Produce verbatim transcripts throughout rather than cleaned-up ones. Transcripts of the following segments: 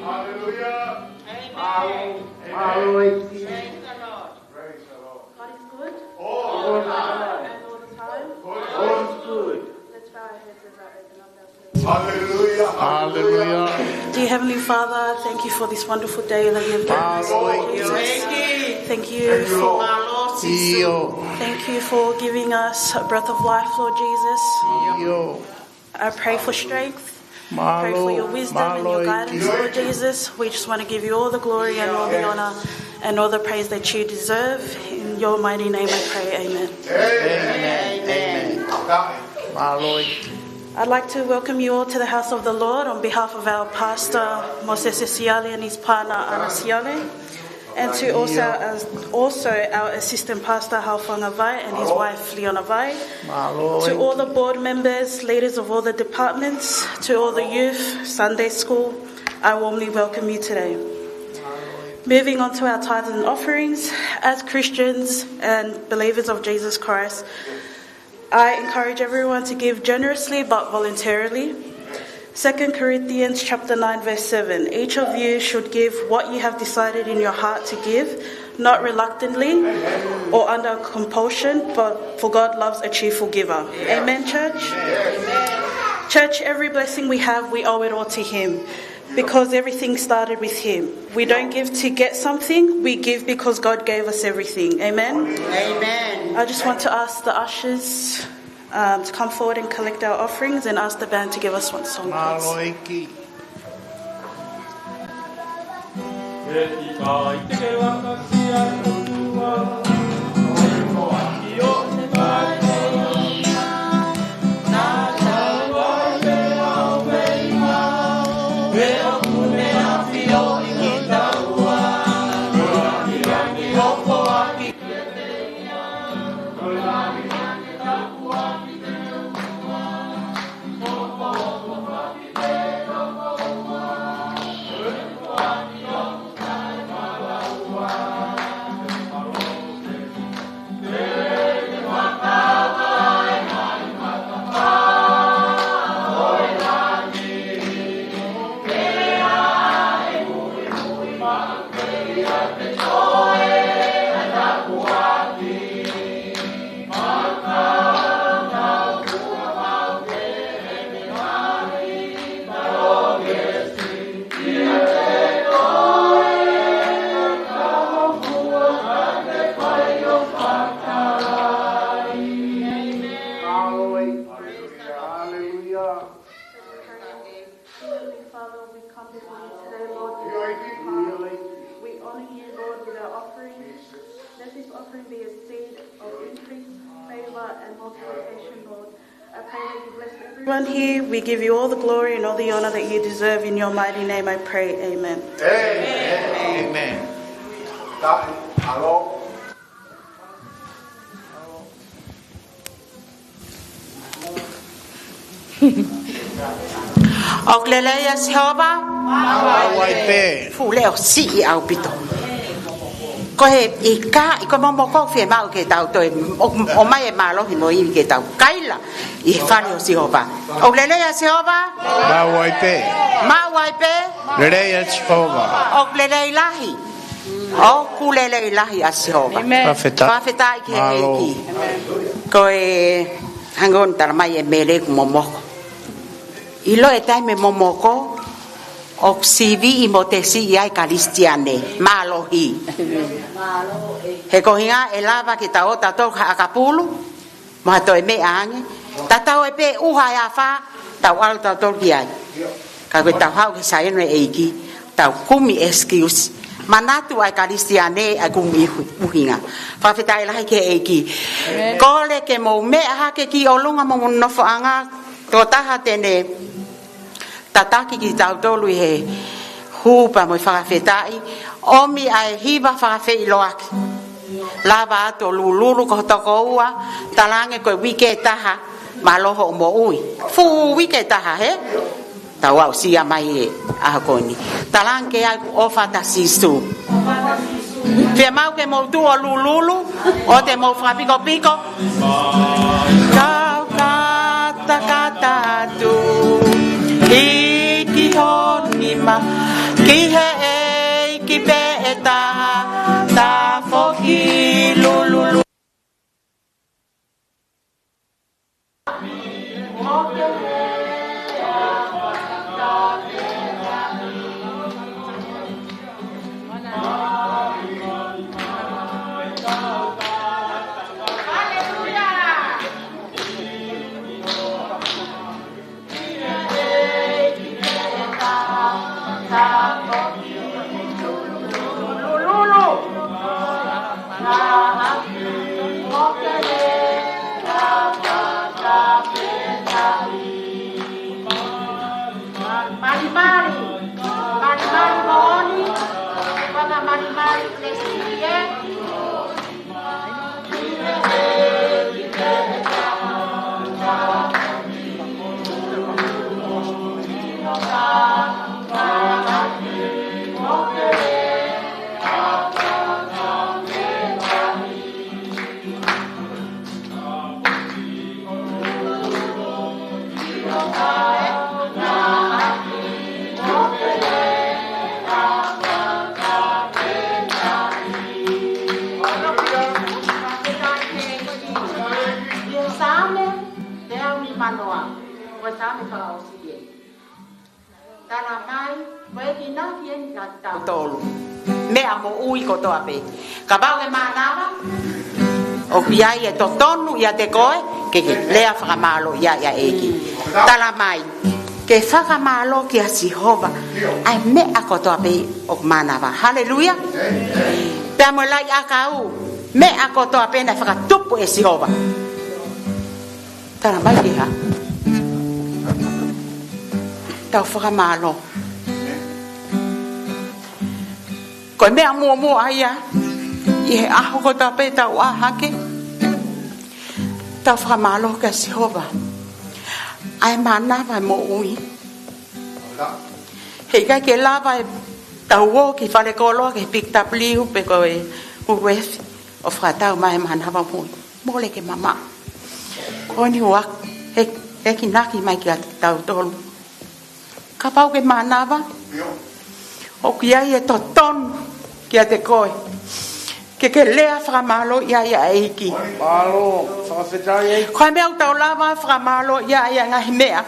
Hallelujah. Amen. Amen. Praise the Lord. Praise the Lord. God is good. All the time. And all the time. God is good. Let's bow our heads as I open up our service. Hallelujah. Hallelujah. Dear Heavenly Father, thank you for this wonderful day that you have given us, Lord Jesus. Thank you for, thank you for giving us a breath of life, Lord Jesus. I pray for strength. Pray for your wisdom and your guidance, Lord Jesus. We just want to give you all the glory and all the honor and all the praise that you deserve. In your mighty name I pray, amen. Amen. Amen. Amen. I'd like to welcome you all to the house of the Lord on behalf of our pastor, Mosese Siale, and his partner, Ana Siale. And to also, uh, also our assistant pastor, Haufunga Vai, and his wife, Leona Vai. To all the board members, leaders of all the departments, to all the youth, Sunday school, I warmly welcome you today. Moving on to our tithes and offerings, as Christians and believers of Jesus Christ, I encourage everyone to give generously but voluntarily. Second Corinthians chapter nine, verse seven. Each of you should give what you have decided in your heart to give, not reluctantly or under compulsion, but for God loves a cheerful giver. Amen, church? Church, every blessing we have, we owe it all to Him. Because everything started with Him. We don't give to get something, we give because God gave us everything. Amen? Amen. I just want to ask the ushers, um, to come forward and collect our offerings and ask the band to give us one song, please. and multiplication, Lord. I pray that you bless everyone here. We give you all the glory and all the honor that you deserve. In your mighty name I pray. Amen. Amen. ʻOku lelei ʻa Sihova. Maʻu ai pē. Fuʻu leʻo siʻi ʻaupito. Ko e ʻikai, ko e momoko fiemaʻu ke tau toe ʻo, ʻomai e mālohi mo e ivi ke tau kaila ʻi he fale ʻo Sihova. ʻOku lelei ʻa Sihova. Maʻu ai pē. Maʻu ai pē. Lelei ʻa Sihova. ʻOku lelei lahi. ʻOku lelei lahi ʻa Sihova. Amen. Fakafetaʻi. Fakafetaʻi ki he ʻEiki. Ko e hangē ʻoku talamai ʻe Mele kuo momoko. ʻIlo e taimi momoko, ʻoku siviʻi mo tesiʻi ai Kalisitiane mālohi. He ko e ʻuhinga ʻe lava ke tau ō tautolu ki he ʻakapulu, mo ha toe meʻa ange. Tatau ai pē ʻuha e afā, tau ʻalu tautolu ki ai. Ka ko e tau haʻu ki he sainu ʻo e ʻEiki, tau kumi excuse. Manatu ʻa e Kalisitiane ʻa e kumi ʻuhi-, ʻuhinga. Fakafetaʻi lahi ki he ʻEiki. Amen. Kole ke mou meʻa hake ki ʻolunga mo hono nofoʻanga, tokotaha te ne tataki kitautolu ʻi he hū pea mo e fakafetaʻi, ʻomi ʻa e hiva fakafeʻiloaki. Lava atu ʻo lululu ko e tokoua, talaange ko e uike ʻe taha, mālō hoʻo moʻui. Fuʻu uike ʻe taha, hē? Tau aʻusia mai he ʻaho ko eni. Talaange ai ʻoku ʻofa atu ʻa Sīsū. Fiemaʻu ke mou tuʻu ʻo lululu, ʻoua te mou fakapikopiko. Kau katakata atu, hiki ho nima, ki he ʻEiki pē ʻe taha, tafoki lululu. Malimali, malimali moʻoni, fakamalimali lesi ē. Saame teau nimanoa, ko e Saame fakaʻosi ē. Talamai, ko e enginaki eni kia tautolu. Meʻa moʻui kotoa pē. Kapau ʻe mānava, ʻoku ʻi ai e totonu ʻiate koe, ke ke lea fakamālō ia ʻia ʻEiki. Talamai, ke fakamālō kia Sihova, ʻa e meʻa kotoa pē ʻoku mānava. Haleluia. Pea mo e laʻi ʻakau, meʻa kotoa pē naʻe fakatupu ʻe Sihova. Talamai ke hā? Tau fakamālō. Ko e meʻa muʻomuʻa ia, ʻi he ʻaho kotoa pē tau ʻā hake, tau fakamālō kia Sihova. ʻA e mānava e moʻui. Heʻikai ke lava ʻe tau ō ki falekoloa, ki he Big W pe ko e Woolworth, ʻo fakatau mai e mānava moʻui. Mole ke mamaʻo. Ko eni ua, he, he enginaki mai kia tautolu. Kapau ke mānava, ʻoku ʻi ai e totonu kiate koe. Ke ke lea fakamālō ia ʻia ʻEiki. Mālō, fakafetaʻi ē. Ko e meʻa ʻoku tau lava fakamālō ia ʻia ngaahi meʻa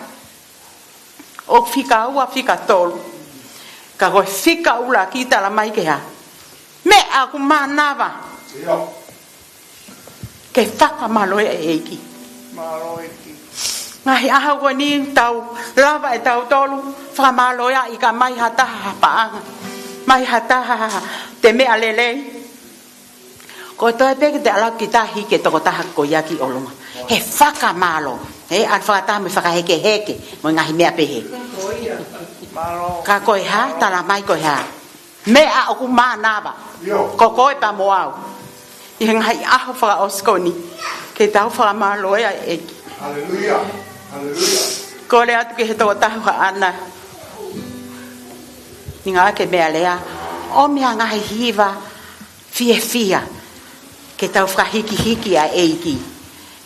ʻoku fika ua, fika tolu. Ka ko e fika ʻuluaki talamai ke hā? Meʻa ʻoku mānava. Ke fakamālō ʻia ʻEiki. Mālō ʻEiki. Ngaahi ʻaho ko eni tau lava ʻe tautolu fakamālō ia ʻi ka mai ha taha ha paʻanga. Mai ha taha ha te meʻa lelei. Ko e toe pē ke te ʻalu ki tahi ki he tokotaha ko ia ki ʻolunga. He fakamālō. He ʻalu fakataha mo e fakahekeheke mo e ngaahi meʻa pehē. Ka ko e hā, tala mai ko e hā. Meʻa ʻoku mānava. Ko koe pea mo au. ʻI he ngaahi ʻaho fakaʻosi ko eni. Ke tau fakamālō ai e. Haleluia. Haleluia. Kole atu ki he tokotaha ʻaʻana. Ni ngā ke meʻa lea. ʻOmi ha ngaahi hiva. Fiefia. Ke tau fakahikihiki ʻa e ʻEiki.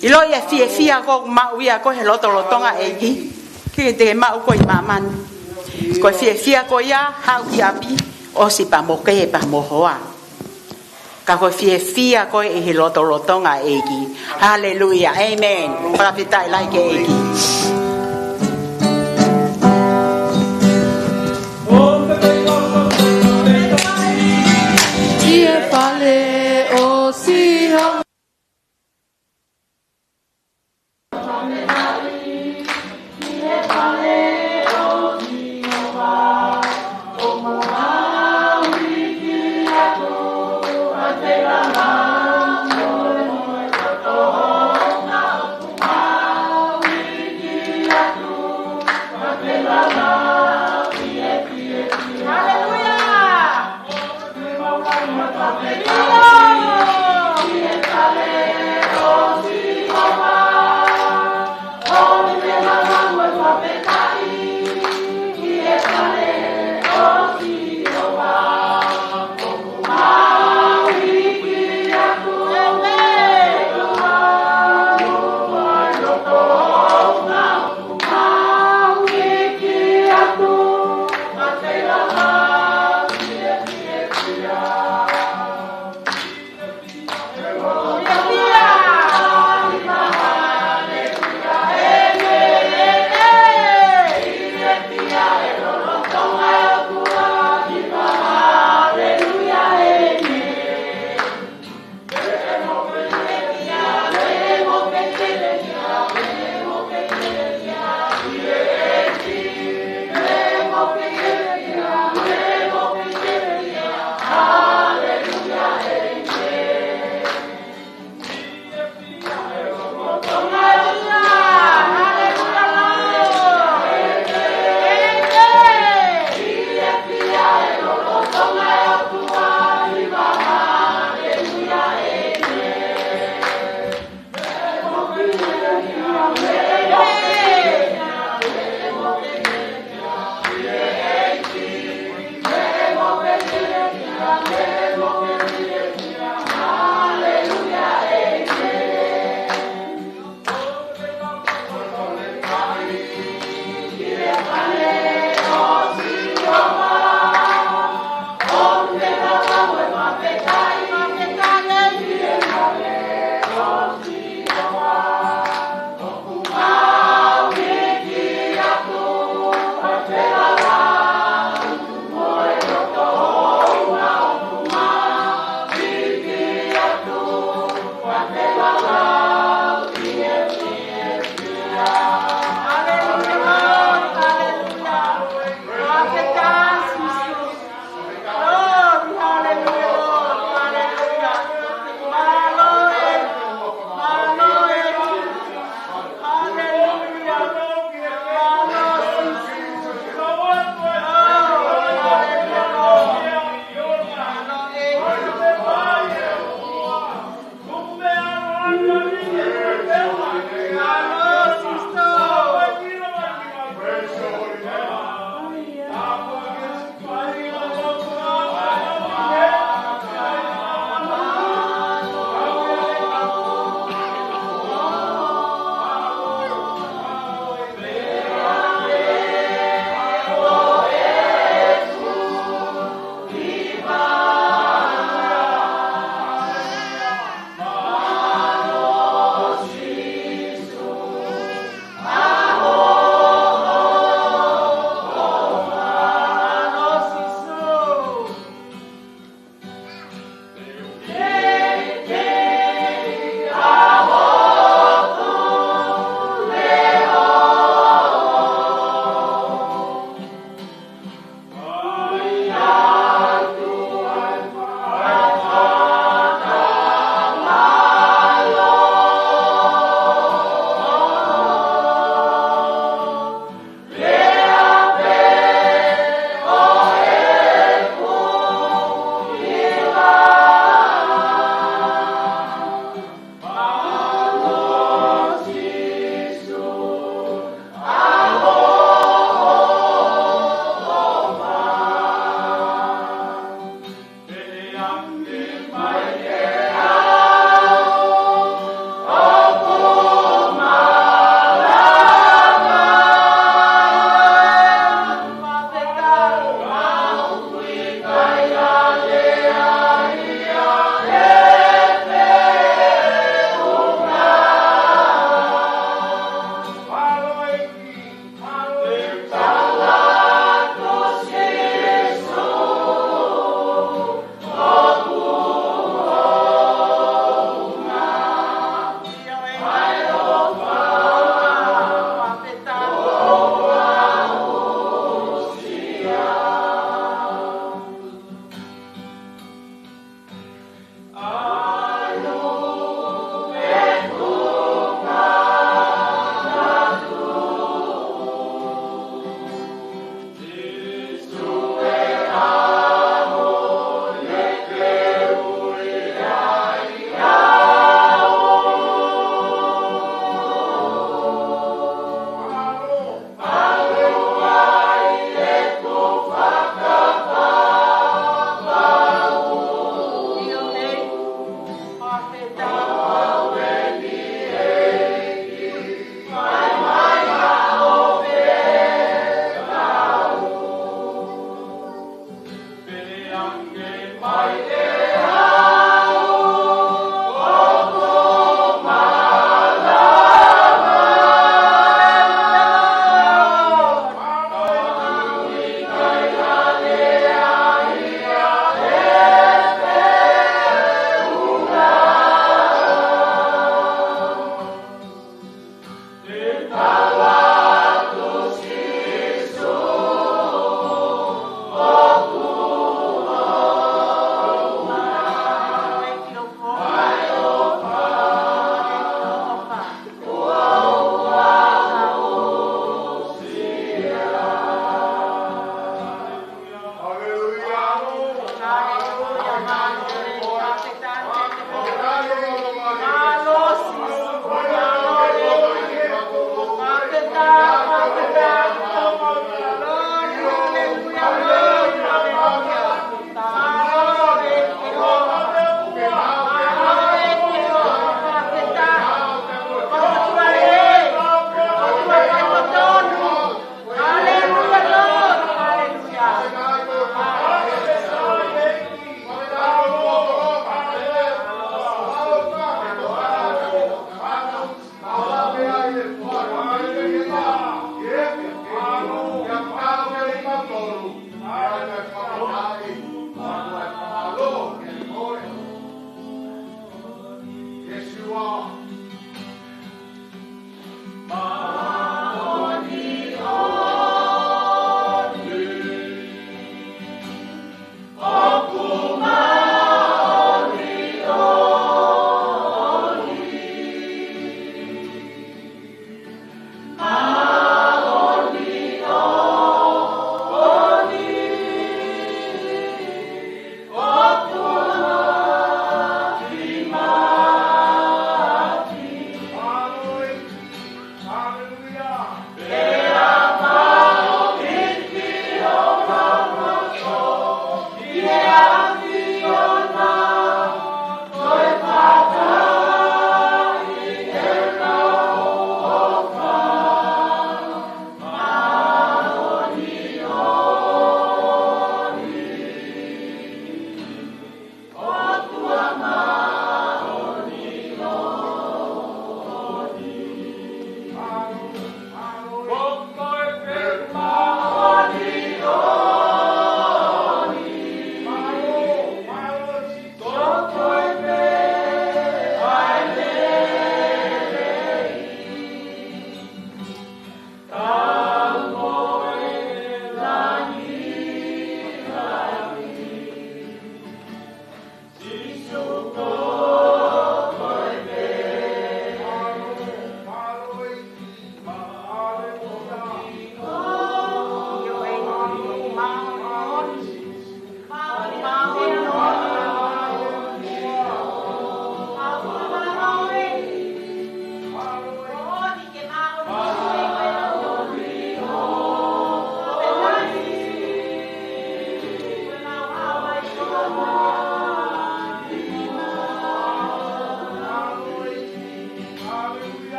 ʻIlo ia fiefia ko maʻu ia ko he lotolotonga ʻEiki. Ke te maʻu ko ʻi māmani. Ko e fiefia ko ia, haʻu ki ʻapi, ʻosi pea mo kē pea mo hoa. Ka ko e fiefia ko ē ʻi he lotolotonga ʻEiki. Haleluia. Amen. Fakafetaʻi lahi ki he ʻEiki. ʻI he fale ʻo Sihova.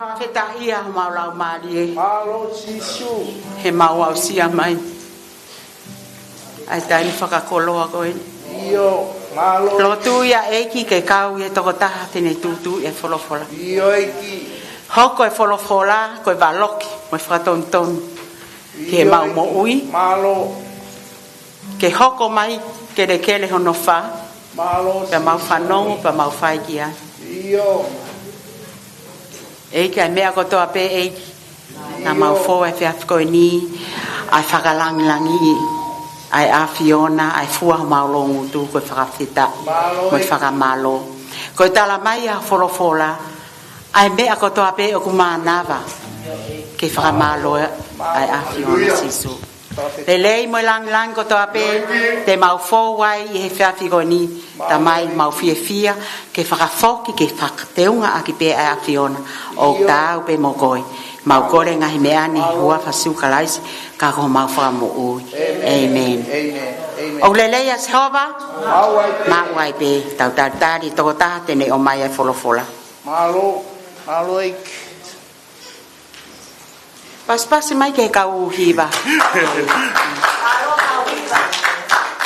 Fakafetaʻi ʻa homau laumālie. Mālō Sīsū. He mau aʻusia mai ʻa e taimi fakakoloa ko eni. ʻIo, mālō. Lotu ia ʻEiki ke kau ʻi he tokotaha te ne tūtuuʻi e folofola. ʻIo ʻEiki. Hoko e folofola ko e valoki mo e fakatonutonu ki heʻemau moʻui. Mālō. Ke hoko mai kelekele hono fā. Mālō. Pea mau fanongo, pea mau fai ki ai. ʻIo. ʻEiki, ʻa e meʻa kotoa pē ʻEiki naʻa mau fou he efiafi ko eni, ʻa e fakalangilangiʻi ʻa e ʻAfiona, ʻa e fua homau loungutu ko e fakafetaʻi mo e fakamālō. Ko e tala mai ʻa e folofola, ʻa e meʻa kotoa pē ʻoku mānava ke fakamālō ʻa e ʻAfiona Sīsū. Lelei mo e langilangi kotoa pē te mau fou ai ʻi he efiafi ko eni, Tamai, mau fiefia ke fakafoki ke fakateunga ʻaki pē ʻa e ʻAfiona ʻo taau pē mo koe. Mau kole ngaahi meʻa ni he huafa ʻo Sīsū Kalaisi, ka ko homau Fakamoʻui. ʻĒmeni. ʻĒmeni. ʻĒmeni. ʻOku lelei ʻa Sihova, maʻu ai pē. Tau talitali tokotaha te ne ʻomai ʻa e folofola. Mālō, mālō ʻEiki. Pasipasi mai ki he kau hiva.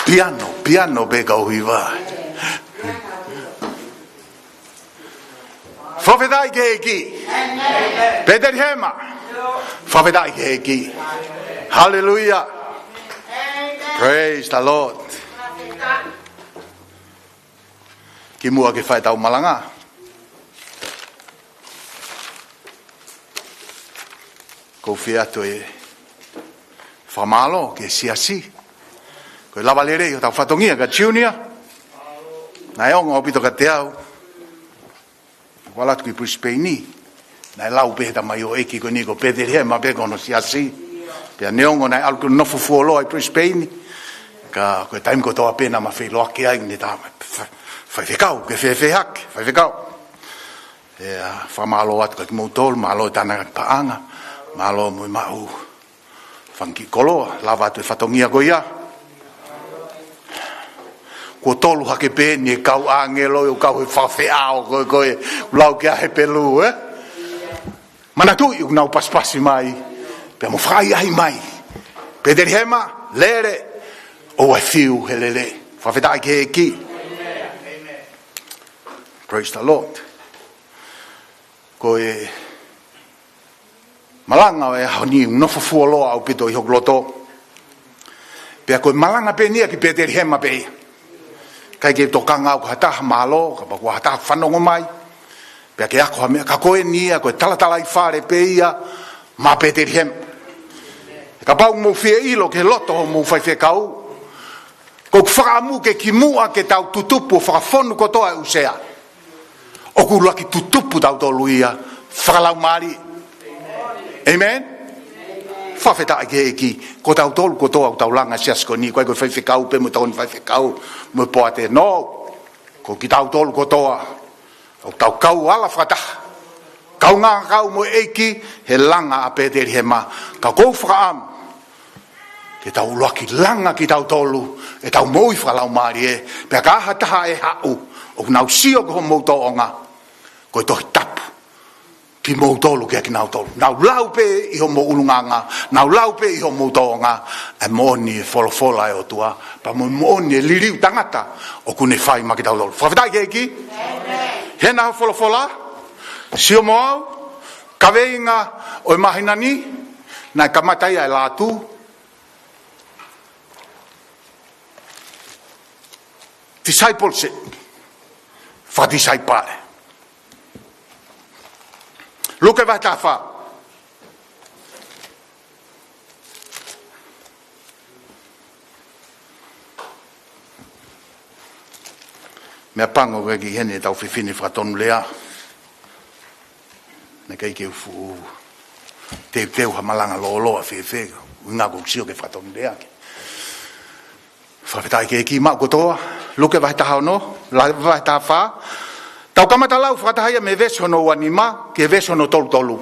Piano, piano pē kau hiva. Fakafetaʻi ki he ʻEiki. Petelihema. Fakafetaʻi ki he ʻEiki. Haleluia. Praise the Lord. Kimuʻa ke fai ʻetau malanga, ʻoku ou fie ʻoatu e fakamālō ki he siasi. Ko e lava lelei hotau fatongia kia Junior. Naʻe ongo ʻaupito kiate au. Kuo ʻalu atu ki Brisbane. Naʻe lau pē he tamaioʻeiki ko eni ko Petelihema pē ko hono siasi. Pea neongo naʻe ʻalu ke nofo fuoloa ʻi Brisbane, ka ko e taimi kotoa pē naʻa ma feʻiloaki ai ne ta fa-, faifekau, ke fēfē hake, faifekau. ʻE, ʻa, fakamālō atu kia kimoutolu, mālō e tānaki paʻanga, mālō mo e maʻu fanga kiʻi koloa, lava atu e fatongia ko ia. Kuo tolu hake pē eni e kau ʻāngelo ʻo kau he fakafeʻao ko ē, ko ē, lau ki ai he Pelu, ē? Manatuʻi ʻoku nau pasipasi mai, pea mo fakaʻaiʻai mai. Petelihema, lele, ʻoua ʻe fiu he lele. Fakafetaʻi ki he ʻEiki. Praise the Lord. Ko e malanga ʻo e ʻaho ni ʻoku nofo fuoloa ʻaupito ʻi hoku loto. Pea ko e malanga pē eni ia ki Petelihema pē ia. ʻIkai ke tokanga au ki ha taha, mālō kapau ko ha taha fanongo mai. Pea ke ako ha meʻa, ka ko eni ia, ko e talatalaifale pē ia maʻa Petelihema. Kapau ʻoku mou fie ʻilo ki he loto hoʻomou faifekau, ʻoku ou fakaʻamu ke kimuʻa ke tau tutupu ʻo fakafonu kotoa e ʻū sea, ʻoku ʻuluaki tutupu tautolu ia fakalaumālie. ʻĒmeni. Fakafetaʻi ki he ʻEiki. Ko tautolu kotoa ʻoku tau langa e siasi ko eni, ʻikai ko e faifekau pē mo e tokoni faifekau mo e poate, no. Ko kitautolu kotoa ʻoku tau kau ala fakataha, kaungā kau mo e ʻEiki he langa ʻa Petelihema. Ka ʻoku ou fakaʻamu ke tau ʻuluaki langa kitautolu ʻetau moʻui fakalaumālie, pea ka ai ha taha ʻe haʻu, ʻoku nau sio ki hoʻomou tōʻonga, ko e Tohi Tapu kimoutolu kiate kinautolu. Nau lau pē ʻi hoʻomou ʻulungaanga, nau lau pē ʻi hoʻomou tōʻonga, ʻa e moʻoni e folofola ʻa e ʻOtua, pea mo e moʻoni e liliu tangata ʻoku ne fai maʻa kitautolu. Fakafetaʻi ki he ʻEiki. Hena hoʻo folofola, sio mo au, kaveinga ʻo e māhina ni, naʻe kamata ia ʻi he lātū. Discipleship. Fakatisaipale. Luke vahe taha fā. Meʻapango ke ʻi heni ʻetau fefine fakatonulea. Naʻe ʻikai ke u fuʻu teuteu ha malanga lōloa fēfē, ʻuhinga ʻoku ou sio ki he fakatonulea ke. Fakafetaʻi ki he ʻEiki, maʻu kotoa, Luke vahe taha ono, la-, vahe taha fā. Tau kamata lau fakataha ia mei he veesi hono ua nima ki he veesi hono tolu tolu.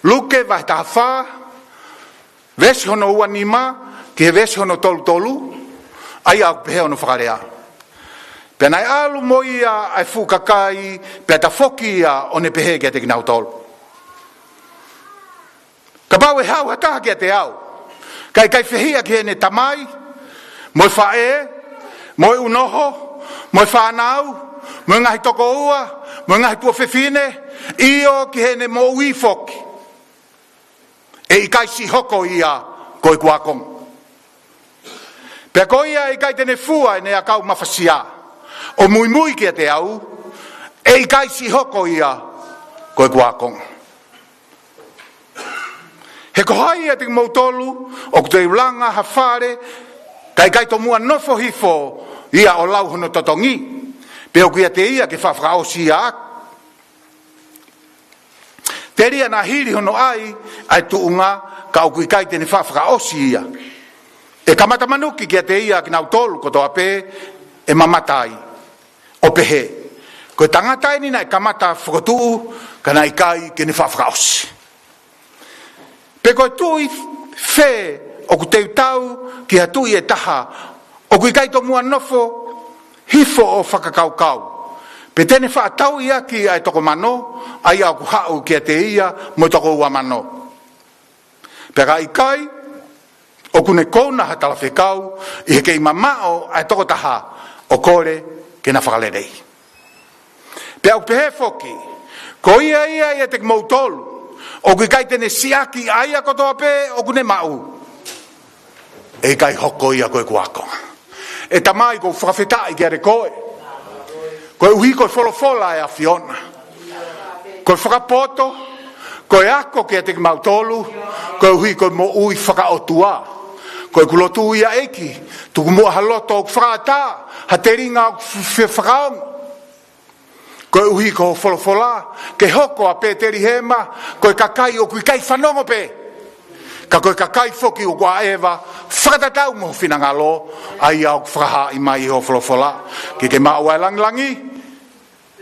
Luke vahe taha fā, Veesi hono ua nima ki he veesi hono tolu tolu, ʻa ia ʻoku pehē hono fakalea: Pea naʻe ʻalu mo ia ʻa e fuʻu kakai, pea tafoki ia ʻo ne pehē kiate kinautolu: Kapau ʻe haʻu ha taha kiate au, ka ʻikai fehiʻa ki heʻene tamai, mo e faʻē, mo e ʻunoho, mo e fānau, mo e ngaahi tokoua, mo e ngaahi tuofefine, ʻio, ki heʻene moʻui foki, ʻe ʻikai siʻi hoko ia ko ʻeku ākonga. Pea ko ia ʻe ʻikai te ne fua ʻene ʻakau mafasia ʻo muimui kiate au, ʻe ʻikai siʻi hoko ia ko ʻeku ākonga. He ko hai ʻiate kimoutolu ʻoku te langa ha fale, ka ʻikai tomuʻa nofo hifo ia ʻo lau hono totongi, pe ʻoku ʻiate ia ke faʻa fakaʻosi ia ʻaʻaku? Telia naʻa hili hono ʻai ʻa e tuʻunga, ka ʻoku ʻikai te ne faʻa fakaʻosi ia, ʻe kamata manuki kiate ia ʻa kinautolu kotoa pē ʻe mamata ai, ʻo pehē: Ko e tangata eni naʻe kamata fokotuʻu, ka naʻe ʻikai ke ne faʻa fakaʻosi. Pe ko e tuʻi fē ʻoku teutau ki ha tuʻi ʻe taha ʻoku ʻikai tomuʻa nofo hifo ʻo fakakaukau pe te ne faʻa tauʻi ʻaki ʻa e toko mano, ʻa ia ʻoku haʻu kiate ia mo e toko ua mano? Pea ka ʻikai, ʻoku ne kouna ha talafekau ʻi he kei mamaʻo ʻa e tokotaha ʻo kole ke na fakalelei. Pea ʻoku pehē foki, ko ia ia ʻiate kimoutolu ʻoku ʻikai te ne siʻaki ʻa ia kotoa pē ʻoku ne maʻu, ʻe ʻikai hoko ia ko ʻeku ākonga. ʻE Tamai, ʻoku ou fakafetaʻi kiate koe, koeʻuhi ko e folofola ʻa e ʻAfiona. Ko e fakapoto, ko e ako kiate kimautolu, koeʻuhi ko e moʻui fakaʻotua. Ko ʻeku lotu ia, ʻEiki, tuku muʻa ha loto ʻoku fakaʻatā, ha telinga ʻoku fie fakaongo, koeʻuhi ko hoʻo folofola, ke hoko ʻa Pētelihema ko e kakai ʻoku ʻikai fanongo pē, ka ko e kakai foki ʻoku ʻaʻeva fakatatau mo ho finangalo, ʻa ia ʻoku fakahaaʻi mai ʻi hoʻo folofola. Ke ke maʻu ʻa e langilangi,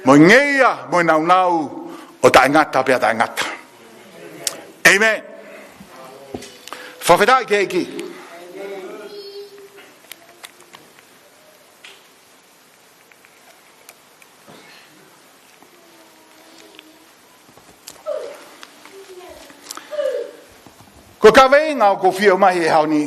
mo e ngeia, mo e nāunau, ʻo taʻengata pea taʻengata. ʻĒmeni. Fakafetaʻi ki he ʻEiki. Ko e kaveinga ʻoku ou fie ʻomai he ʻaho ni,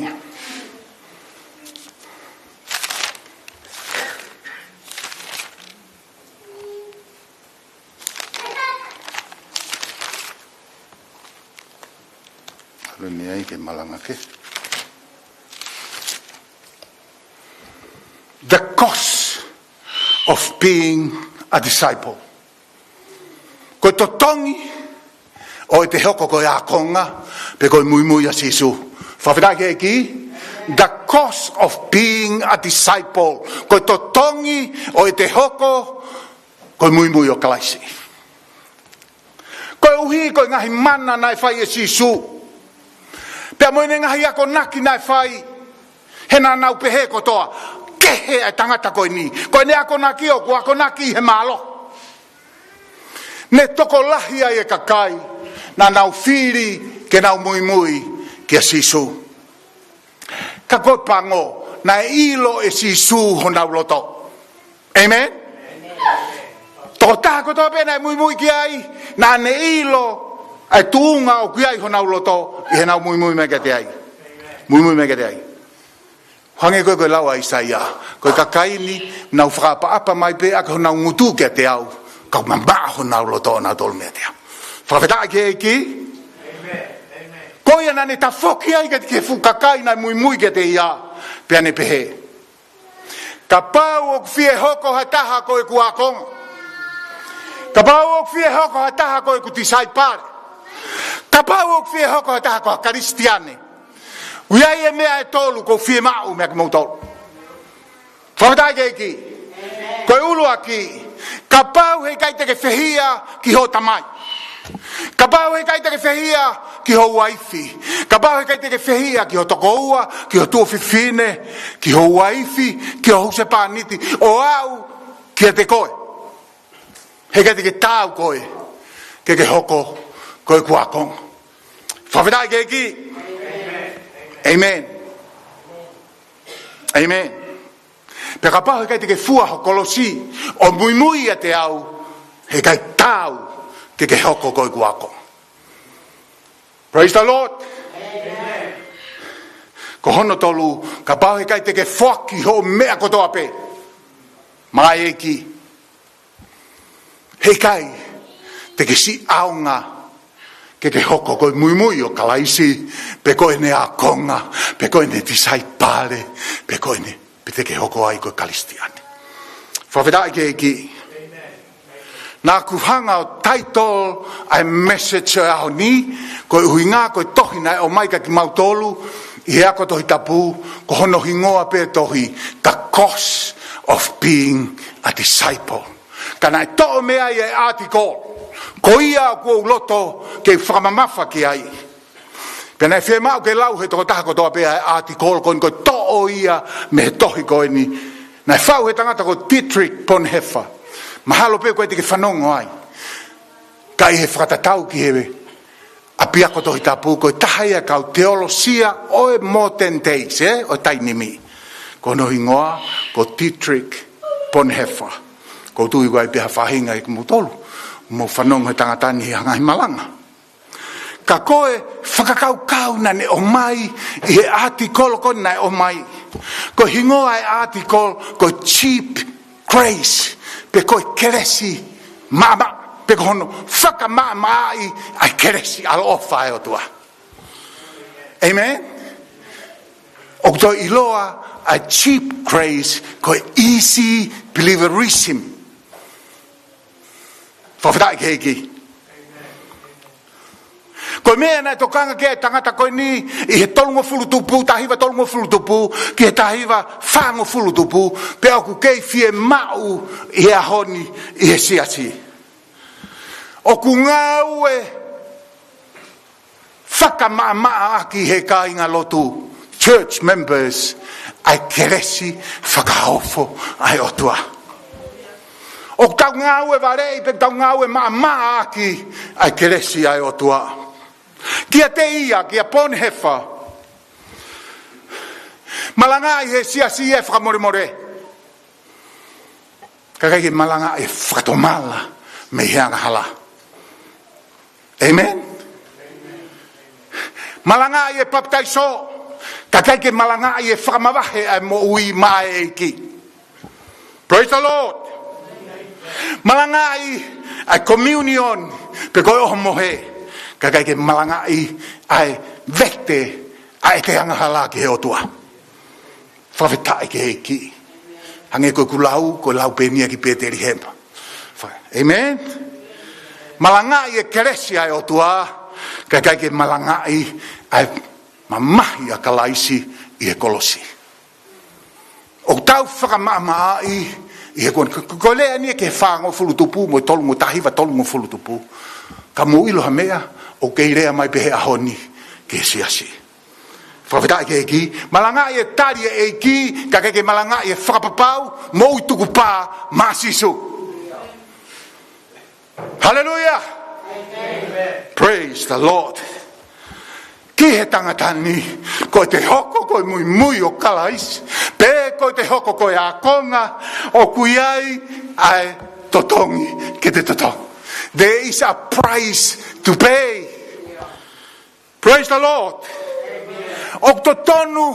ʻalu ni ai ke malanga ke. The cost of being a disciple. Ko e totongi ʻo ʻete hoko ko e ākonga, pe ko e muimui ʻa Sīsū. Fakafetaʻi ki he ʻEiki. The cost of being a disciple. Ko e totongi ʻo ʻete hoko ko e muimui ʻo Kalaisi. Koeʻuhi ko e ngaahi mana naʻe fai ʻe Sīsū, pea mo ʻene ngaahi akonaki naʻe fai, he naʻa nau pehē kotoa, kehe ʻa e tangata ko eni. Ko ʻene akonaki ʻoku akonaki he mālohi. Ne tokolahi ai e kakai naʻa nau fili ke nau muimui kia Sīsū. Ka ko e pango, naʻe ʻilo ʻe Sīsū honau loto. ʻĒmeni? Tokotaha kotoa pē naʻe muimui ki ai, naʻa ne ʻilo ʻa e tuʻunga ʻoku ʻi ai honau loto, ʻi heʻenau muimui mai kiate ai. Muimui mai kiate ai. Hangē ko e, ko e lau ʻa ʻĪsaia, ko e kakai ni, nau fakaʻapaʻapa mai pē ʻaki honau ngutu kiate au, ka ʻoku mamaʻo honau loto ʻonautolu meiate au. Fakafetaʻi ki he ʻEiki. Ko ia naʻa ne tafoki ai kiate, ki he fuʻu kakai naʻe muimui kiate ia, pea ne pehē: Kapau ʻoku fie hoko ha taha ko ʻeku ākonga, kapau ʻoku fie hoko ha taha ko ʻeku tisaipale, kapau ʻoku fie hoko ha taha ko ha Kalisitiane, ʻoku ʻi ai e meʻa ʻe tolu ʻoku ou fiemaʻu meia kimoutolu. Fakafetaʻi ki he ʻEiki. Ko e ʻuluaki, kapau heʻikai te ke fehiʻa ki hoʻo tamai, kapau heʻikai te ke fehiʻa ki ho uaifi, kapau heʻikai te ke fehiʻa ki ho tokoua, ki ho tuofefine, ki ho uaifi, ki ho husepāniti, ʻo aʻu kiate koe, heʻikai te ke taau koe ke ke hoko ko ʻeku ākonga. Fakafetaʻi ki he ʻEiki. Amen. Amen. Pea kapau heʻikai te ke fua ho kolosi ʻo muimui ʻiate au, heʻikai taau ke ke hoko ko ʻeku ako. Praise the Lord. Ko hono tolu, kapau heʻikai te ke foaki hoʻo meʻa kotoa pē maʻa e ʻEiki, heʻikai te ke siʻi ʻaonga ke ke hoko ko e muimui ʻo Kalaisi, pe ko ʻene ākonga, pe ko ʻene tisaipale, pe ko ʻene, pe te ke hoko ai ko e Kalisitiane. Fakafetaʻi ki he ʻEiki. Naʻa ku hanga ʻo title ʻa e message ʻo e ʻaho ni, ko e ʻuhinga ko e tohi naʻe ʻomai kia kimautolu ʻi he ako Tohi Tapu, ko hono hingoa pē tohi, The Cost of Being a Disciple. Ka naʻe toʻo mei ai e article ko ia ʻoku ou loto ke fakamamafa ki ai. Pea naʻe fiemaʻu ke lau he tokotaha kotoa pē ʻa e article ko eni, ko e toʻo ia mei he tohi ko eni. Naʻe faʻu he tangata ko Dietrich Bonhoeffer. Mahalo pē ʻoku ʻikai te ke fanongo ai. Ka ʻi he fakatatau ki he ʻapiako Tohi Tapu, ko e taha ia e kau teolosia ʻo e modern days, ē, ʻo e taimi ni. Ko hono hingoa ko Dietrich Bonhoeffer. ʻOku ou tui ʻoku ʻi ai pē ha faʻahinga ʻiate kimoutolu ʻoku mou fanongo he tangata ni he ngaahi malanga. Ka ko e fakakaukau naʻa ne ʻomai ʻi he article ko eni naʻe ʻomai, ko e hingoa e article ko e Cheap Grace, pe ko e kelesi maʻamaʻa, pe ko hono fakamaʻamaʻaʻi ʻa e kelesi ʻaloʻofa ʻa e ʻOtua. Amen. ʻOku toe ʻiloa ʻa e cheap grace ko e easy believerism. Fakafetaʻi ki he ʻEiki. Ko e meʻa naʻe tokanga ki ai e tangata ko eni ʻi he tolungofulu tupu, taha hiva tolungofulu tupu, ki he taha hiva fāngofulu tupu, pea ʻoku kei fiemaʻu ʻi he ʻaho ni ʻi he siasi. ʻOku ngāue fakamaʻamaʻa ʻaki ʻe he kāingalotu, church members, ʻa e kelesi fakaofo ʻa e ʻOtua. ʻOku tau ngāue valeʻi pe tau ngāue maʻamaʻa ʻaki ʻa e kelesi ʻa e ʻOtua. Kiate ia, kia Bonhoeffer, malangaʻi ʻe he siasi e fakamolemole, ka ʻikai ke malangaʻi e fakatomala mei he angahala. Amen. Malangaʻi e papitaiso, ka ʻikai ke malangaʻi e fakamavahe ʻa e moʻui maʻa e ʻEiki. Praise the Lord. Malangaʻi ʻa e communion, pe ko e ʻohomohe, ka ʻikai ke malangaʻi ʻa e vete ʻa ʻete angahala ki he ʻOtua. Fakafetaʻi ki he ʻEiki. Hangē ko ʻeku lau, ko e lau pē eni ia ki Petelihema. Fa-, amen. Malangaʻi e kelesi ʻa e ʻOtua, ka ʻikai ke malangaʻi ʻa e mamahi ʻa Kalaisi ʻi he kolosi. ʻOku tau fakamaʻamaʻaʻi ʻi he kon-, ko, ko, ko e lea eni ki he fāngofulu tupu, mo e tolungo-, taha hiva tolungofulu tupu. Ka mou ʻilo ha meʻa, ʻoku kei lea mai pē he ʻaho ni ki he siasi. Fakafetaʻi ki he ʻEiki, malangaʻi e tali ʻa e ʻEiki, ka ʻikai ke malangaʻi e fakapapau, moʻui tukupā maʻa Sīsū. Hallelujah. Praise the Lord. Ki he tangata ni, ko ʻete hoko ko e muimui ʻo Kalaisi, pe ko ʻete hoko ko e ākonga, ʻoku ʻi ai ʻa e totongi ke te totongi. There is a price to pay. Praise the Lord. ʻOku totonu,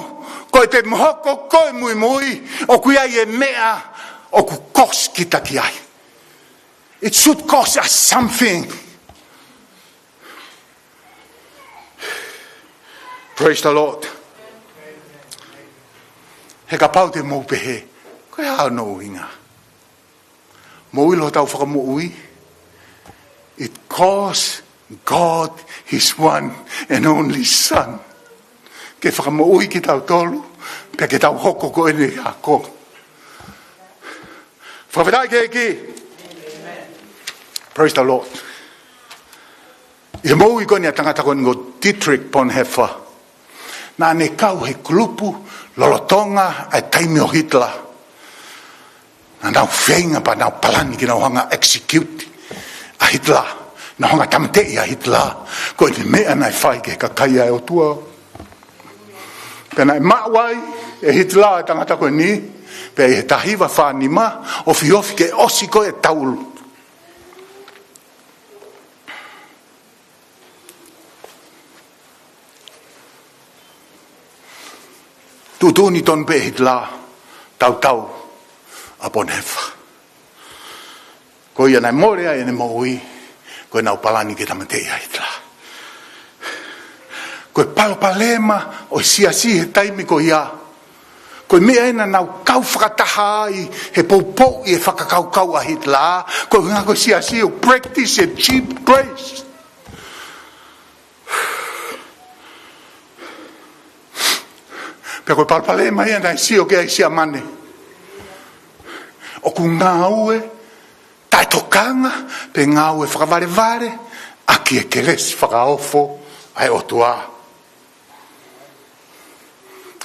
ko ʻete hoko ko e muimui, ʻoku ʻi ai e meʻa ʻoku cost kita ki ai. It should cost us something. Praise the Lord. He kapau te mou pehē, ko e hā hono ʻuhinga? Mou ʻilo hotau fakamoʻui? It cost God his one and only son. Ke fakamoʻui kitautolu, pea ke tau hoko ko ʻene ako. Fakafetaʻi ki he ʻEiki. Praise the Lord. ʻI he moʻui ko eni ʻa e tangata ko eni ko Dietrich Bonhoeffer, naʻa ne kau he kulupu lolotonga ʻa e taimi ʻo Hitler. Naʻa nau feinga pea nau palani ke nau hanga execute ʻa Hitler. Nau hanga tāmateʻi ʻa Hitler. Ko e meʻa naʻe fai ki he kakai ʻa e ʻOtua. Pea naʻe maʻu ai ʻe Hitilā e tangata ko eni, pea ʻi he taha hiva fā nima, ofiofi ke ʻosi ko ē ʻetau ʻulu. Tuʻutuʻuni tonu pē ʻe Hitilā, tautau ʻa Bonhoeffer. Ko ia naʻe mole ai ʻene moʻui, ko ʻenau palani ke tāmateʻi ʻa Hitilā. Ko e palopalema ʻo e siasi he taimi ko ia, ko e meʻa ē naʻa nau kau fakataha ai he poupouʻi e fakakaukau ʻa Hitilā, ko e ʻuhinga ko e siasi ʻoku practice e cheap grace. Pea ko e palopalema ia naʻe sio ki ai ʻa Siamane. ʻOku ngāue taʻetokanga, pe ngāue fakavalevale ʻaki e kelesi fakaofo ʻa e ʻOtua.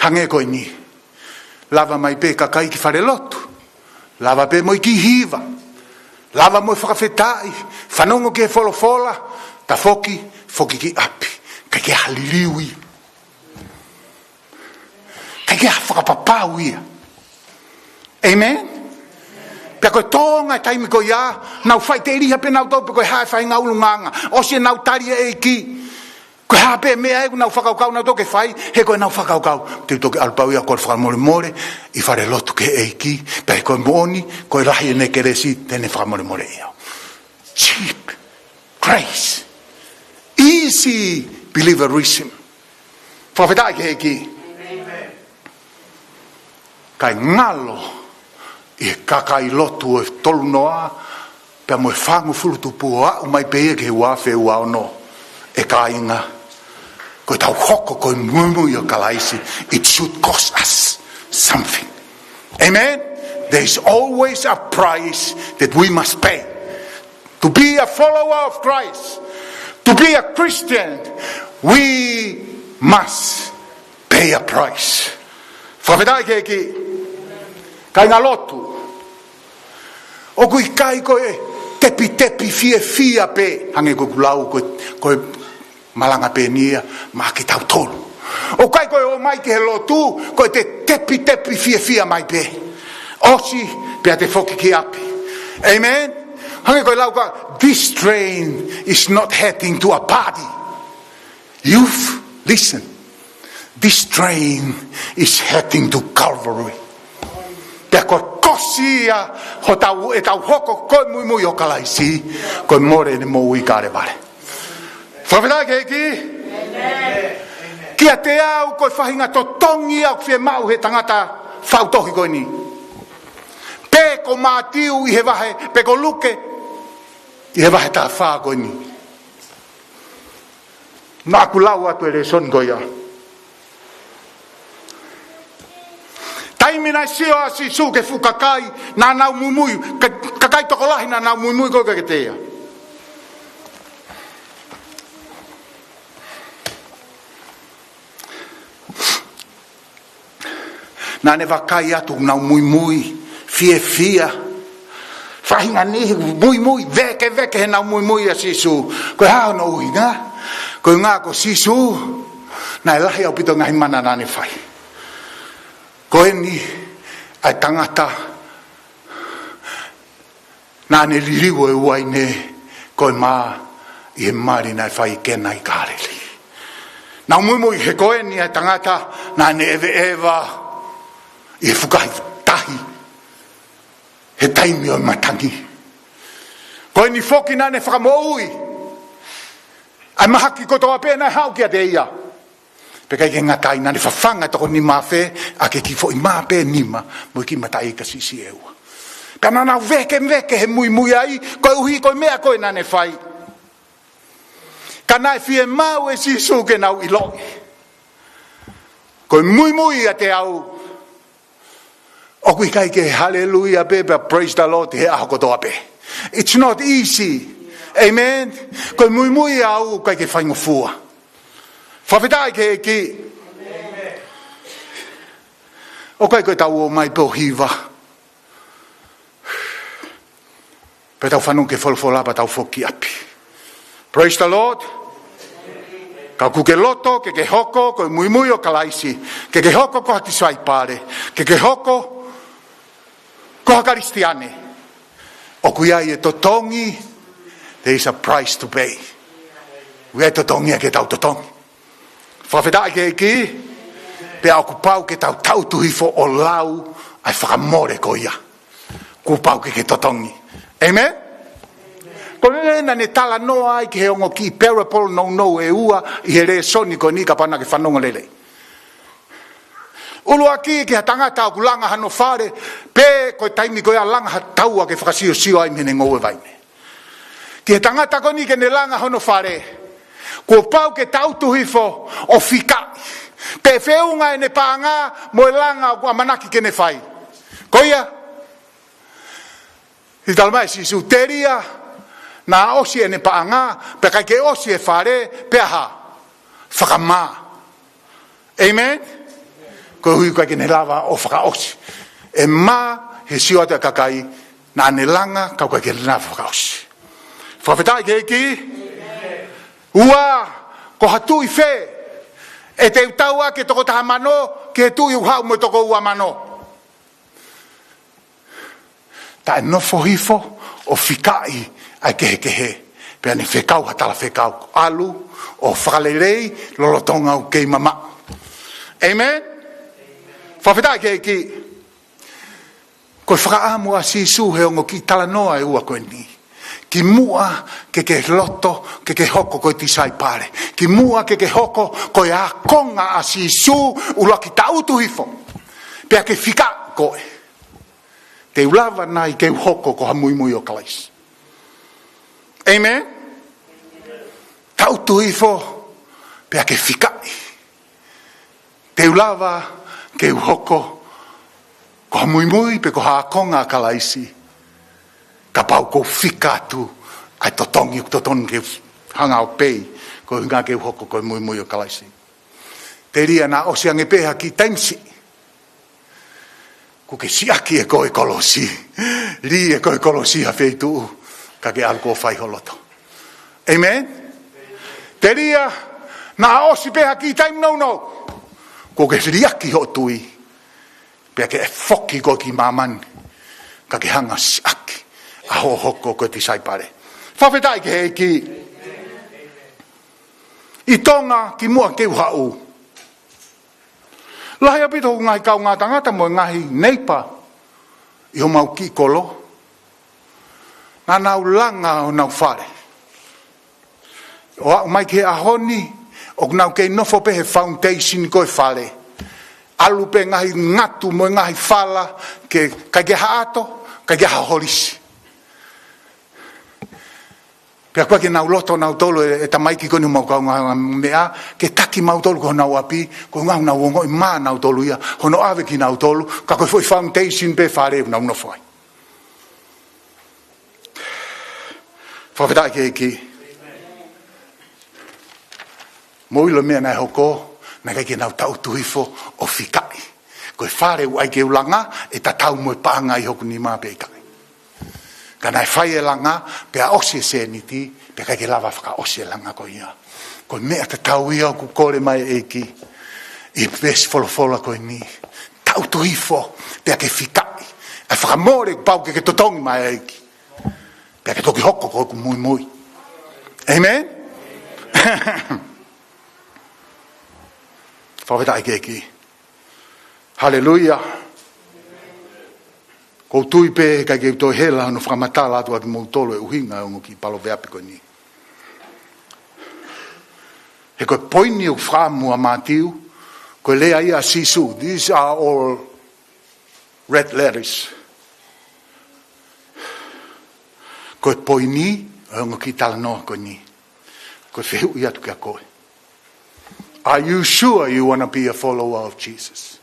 Hangē ko eni, lava mai pē kakai ki falelotu, lava pē mo e kiʻi hiva, lava mo e fakafetaʻi, fanongo ki he folofola, tafoki, foki ki ʻapi. ʻIkai ke ʻi ai ha liliu ia. ʻIkai ke ʻi ai ha fakapapau ia. ʻĒmeni? Pea ko e Tonga he taimi ko ia, nau faʻiteliha pē nautolu pe ko e hā e faʻahinga ʻulungaanga. ʻOsi ʻenau tali e ʻEiki. Ko e hā pē meʻa ʻoku nau fakakaukau nautolu ke fai, he ko ʻenau fakakaukau, te u toki ʻalu pē au ia ʻo kole fakamolemole ʻi falelotu ki he ʻEiki, pea ko e moʻoni, ko e lahi ʻene kelesi, te ne fakamolemoleʻi au. Cheap grace. Easy believerism. Fakafetaʻi ki he ʻEiki. Kae ngalo ʻi he kakai lotu ʻo e tolu noa, pea mo e fāngofulu tupu ʻo aʻu mai pē ia ki he ua afe ua ono, ʻe kāinga, ko ʻetau hoko ko e muimui ʻo Kalaisi, it should cost us something. Amen? There is always a price that we must pay. To be a follower of Christ, to be a Christian, we must pay a price. Fakafetaʻi ki he ʻEiki. Kāinga lotu, ʻoku ʻikai ko e tepitepi fiefia pē, hangē ko ʻeku lau ko e, ko e malanga pē eni ia maʻa kitautolu. ʻOku ʻikai ko e ō mai ki he lotu ko e te tepitepi fiefia mai pē, ʻosi pea te foki ki ʻapi. ʻĒmeni? Hangē ko e lau ko ē, this train is not heading to a party. Youth, listen. This train is heading to Calvary. Pea ko e kosi ia hotau, ʻetau hoko ko e muimui ʻo Kalaisi, ko e mole ʻene moʻui ʻi Kalevale. Fakafetaʻi ki he ʻEiki. Kiate au ko e faʻahinga totongi ia ʻoku fiemaʻu he tangata faʻu tohi ko eni. Pe ko Mātiu ʻi he vahe, pe ko Luke ʻi he vahe taha fā ko eni. Naʻa ku lau atu e lēsoni ko ia. Taimi naʻe sio ai ʻa Sīsū ki he fuʻu kakai naʻa nau muimui, ka-, kakai tokolahi naʻa nau muimui ko ē kiate ia. Naʻa ne vakai atu ʻoku nau muimui, fiefia. Faʻahinga niʻihi muimui, vēkeveke heʻenau muimui ʻia Sīsū. Ko e hā hono ʻuhinga? Ko e ʻuhinga ko Sīsū, naʻe lahi ʻaupito e ngaahi mana naʻa ne fai. Ko eni ʻa e tangata naʻa ne liliu e uaine ko e mā ʻi he mali naʻe fai ʻi Kena ʻi Kāleli. Nau muimui he ko eni ʻa e tangata naʻa ne ʻeveʻeva ʻi he fukahi tahi he taimi ʻo e matangi. Ko eni foki naʻa ne fakamoʻui ʻa e mahaki kotoa pē naʻe haʻu kiate ia. Pea ʻikai ke ngata ai, naʻa ne fafanga e toko nima afe ʻaki e kiʻi foʻi mā pē ʻe nima mo e kiʻi mataʻi ika siʻisiʻi ʻe ua. Pea naʻa nau vēkeveke he muimui ai, koeʻuhi ko e meʻa ko ē naʻa ne fai. Ka naʻe fiemaʻu ʻe Sīsū ke nau ʻiloʻi, ko e muimui ʻiate au, ʻoku ʻikai ke haleluia pē, pea praise the Lord he ʻaho kotoa pē. It's not easy. ʻĒmeni? Ko e muimui ʻa au ʻoku ʻikai ke faingofua. Fakafetaʻi ki he ʻEiki. ʻOku ʻikai ko ʻetau ō mai pē ʻo hiva, pea tau fanongo ki he folofola pea tau foki ki ʻapi. Praise the Lord. Ka ʻoku ke loto ke ke hoko ko e muimui ʻo Kalaisi, ke ke hoko ko ha tisaipale, ke ke hoko ko ha Kalisitiane, ʻoku ʻi ai e totongi. There is a price to pay. ʻOku ʻi ai e totongi ke tau totongi. Fakafetaʻi ki he ʻEiki. Pea ʻoku pau ke tau tangutu hifo ʻo lau ʻa e fakamole ko ia. Kuo pau ke ke totongi. Amen? Ko e meʻa naʻa ne talanoa ai ki he ongo kiʻi parable nounou ʻe ua ʻi he lēsoni ko eni, kapau naʻa ke fanongo lelei. ʻUluaki, ki ha tangata ʻoku langa hano fale, pe ko e taimi ko ia langa ha taua ke fakasiosio ai mei heʻene ngoue vaine. Ki he tangata ko eni ke ne langa hono fale, kuo pau ke tangutu hifo ʻo fikaʻi pe feʻunga ʻene paʻanga mo e langa ʻoku ʻamanaki ke ne fai. Ko ia, ʻi he talamai ʻe Sīsū, telia naʻa ʻosi ʻene paʻanga, pea ʻikai ke ʻosi e fale, pea hā? Fakamā. Amen? Koeʻuhi ʻoku ʻikai ke ne lava ʻo fakaʻosi. ʻE mā he sio atu ʻa e kakai, naʻa ne langa, ka ʻoku ʻikai ke ne lava fakaʻosi. Fakafetaʻi ki he ʻEiki. Ua, ko ha tuʻi fē ʻe te u tau ʻaki e toko taha mano ki he tuʻi ʻoku haʻu mo e toko ua mano? Taʻe nofo hifo ʻo fikaʻi ʻa e kehekehe, pea ne fekau ha talafekau, ʻalu ʻo fakalelei lolotonga ʻoku kei mamaʻo. Amen? Fakafetaʻi ki he ʻEiki. Ko e fakaʻamu ʻa Sīsū he ongo kiʻi talanoa ʻe ua ko eni, kimuʻa ke ke loto ke ke hoko ko e tisaipale, kimuʻa ke ke hoko ko e ākonga ʻa Sīsū, ʻuluaki tangutu hifo pea ke fikaʻi koe. Te u lava nai ke u hoko ko ha muimui ʻo Kalaisi? Amen? Tangutu hifo pea ke fikaʻi. Te u lava ke u hoko ko ha muimui pe ko ha ākonga ʻa Kalaisi, kapau ʻoku ou fika atu ʻa e totongi ʻoku totonu ke u hanga ʻo pei, ko e ʻuhinga ke u hoko ko e muimui ʻo Kalaisi. Telia naʻa ʻosi ange pē ha kiʻi taimi siʻi, kuo ke siʻaki ʻe koe e kolosi, lī ʻe koe e kolosi ha feituʻu, ka ke ʻalu ʻo fai ho loto. Amen? Telia naʻa ʻosi pē ha kiʻi taimi nounou, kuo ke liʻaki hoʻo tui, pea ke foki koe ki māmani, ka ke hanga ʻo siʻaki ʻa hoʻo hoko ko e tisaipale. Fakafetaʻi ki he ʻEiki. ʻI Tonga, kimuʻa ke u haʻu, lahi ʻaupito hoku ngaahi kaungātangata mo e ngaahi neighbour ʻi homau kiʻi kolo, naʻa nau langa honau fale. ʻO aʻu mai ki he ʻaho ni, ʻoku nau kei nofo pē he foundation ko e fale. ʻAlu pē ngaahi ngatu mo e ngaahi fala, ke ʻikai ke ʻi ai ha ʻato, ʻikai ke ʻi ai ha holisi. Pea ʻoku ʻikai ke nau loto nautolu e, e tamaiki ko eni homau kaungāmeʻa ke taki mautolu ki honau ʻapi, ko e ʻuhinga ʻoku nau ongoʻi mā nautolu ia, hono ʻave kinautolu, ka ko e foʻi foundation pē fale ʻoku nau nofo ai. Fakafetaʻi ki he ʻEiki. Mou ʻilo e meʻa naʻe hoko, naʻe ʻikai ke nau tangutu hifo ʻo fikaʻi. Ko e fale ʻoku ʻai ke u langa, ʻe tatau mo e paʻanga ʻi hoku nima pe ʻikai. Ka naʻe fai e langa, pea ʻosi e sēniti, pea ʻikai ke lava fakaʻosi e langa ko ia. Ko e meʻa tatau ia ʻoku kole mai e ʻEiki ʻi he veesi folofola ko eni. Tangutu hifo, pea ke fikaʻi ʻa e fakamole kuo pau ke ke totongi maʻa e ʻEiki, pea ke toki hoko ko hoku muimui. Amen? Fakafetaʻi ki he ʻEiki. Haleluia. ʻOku ou tui pē he ʻikai ke u toe hela hono fakamatala atu kiate kimoutolu e ʻuhinga e ongo kiʻi paloveape ko eni. He ko e poini ʻoku fakaʻamu ʻa Mātiu, ko e lea ia ʻa Sīsū, these are all red letters. Ko e poini ʻo e ongo kiʻi talanoa ko eni, ko e fehuʻi atu kiate koe. Are you sure you wanna be a follower of Jesus?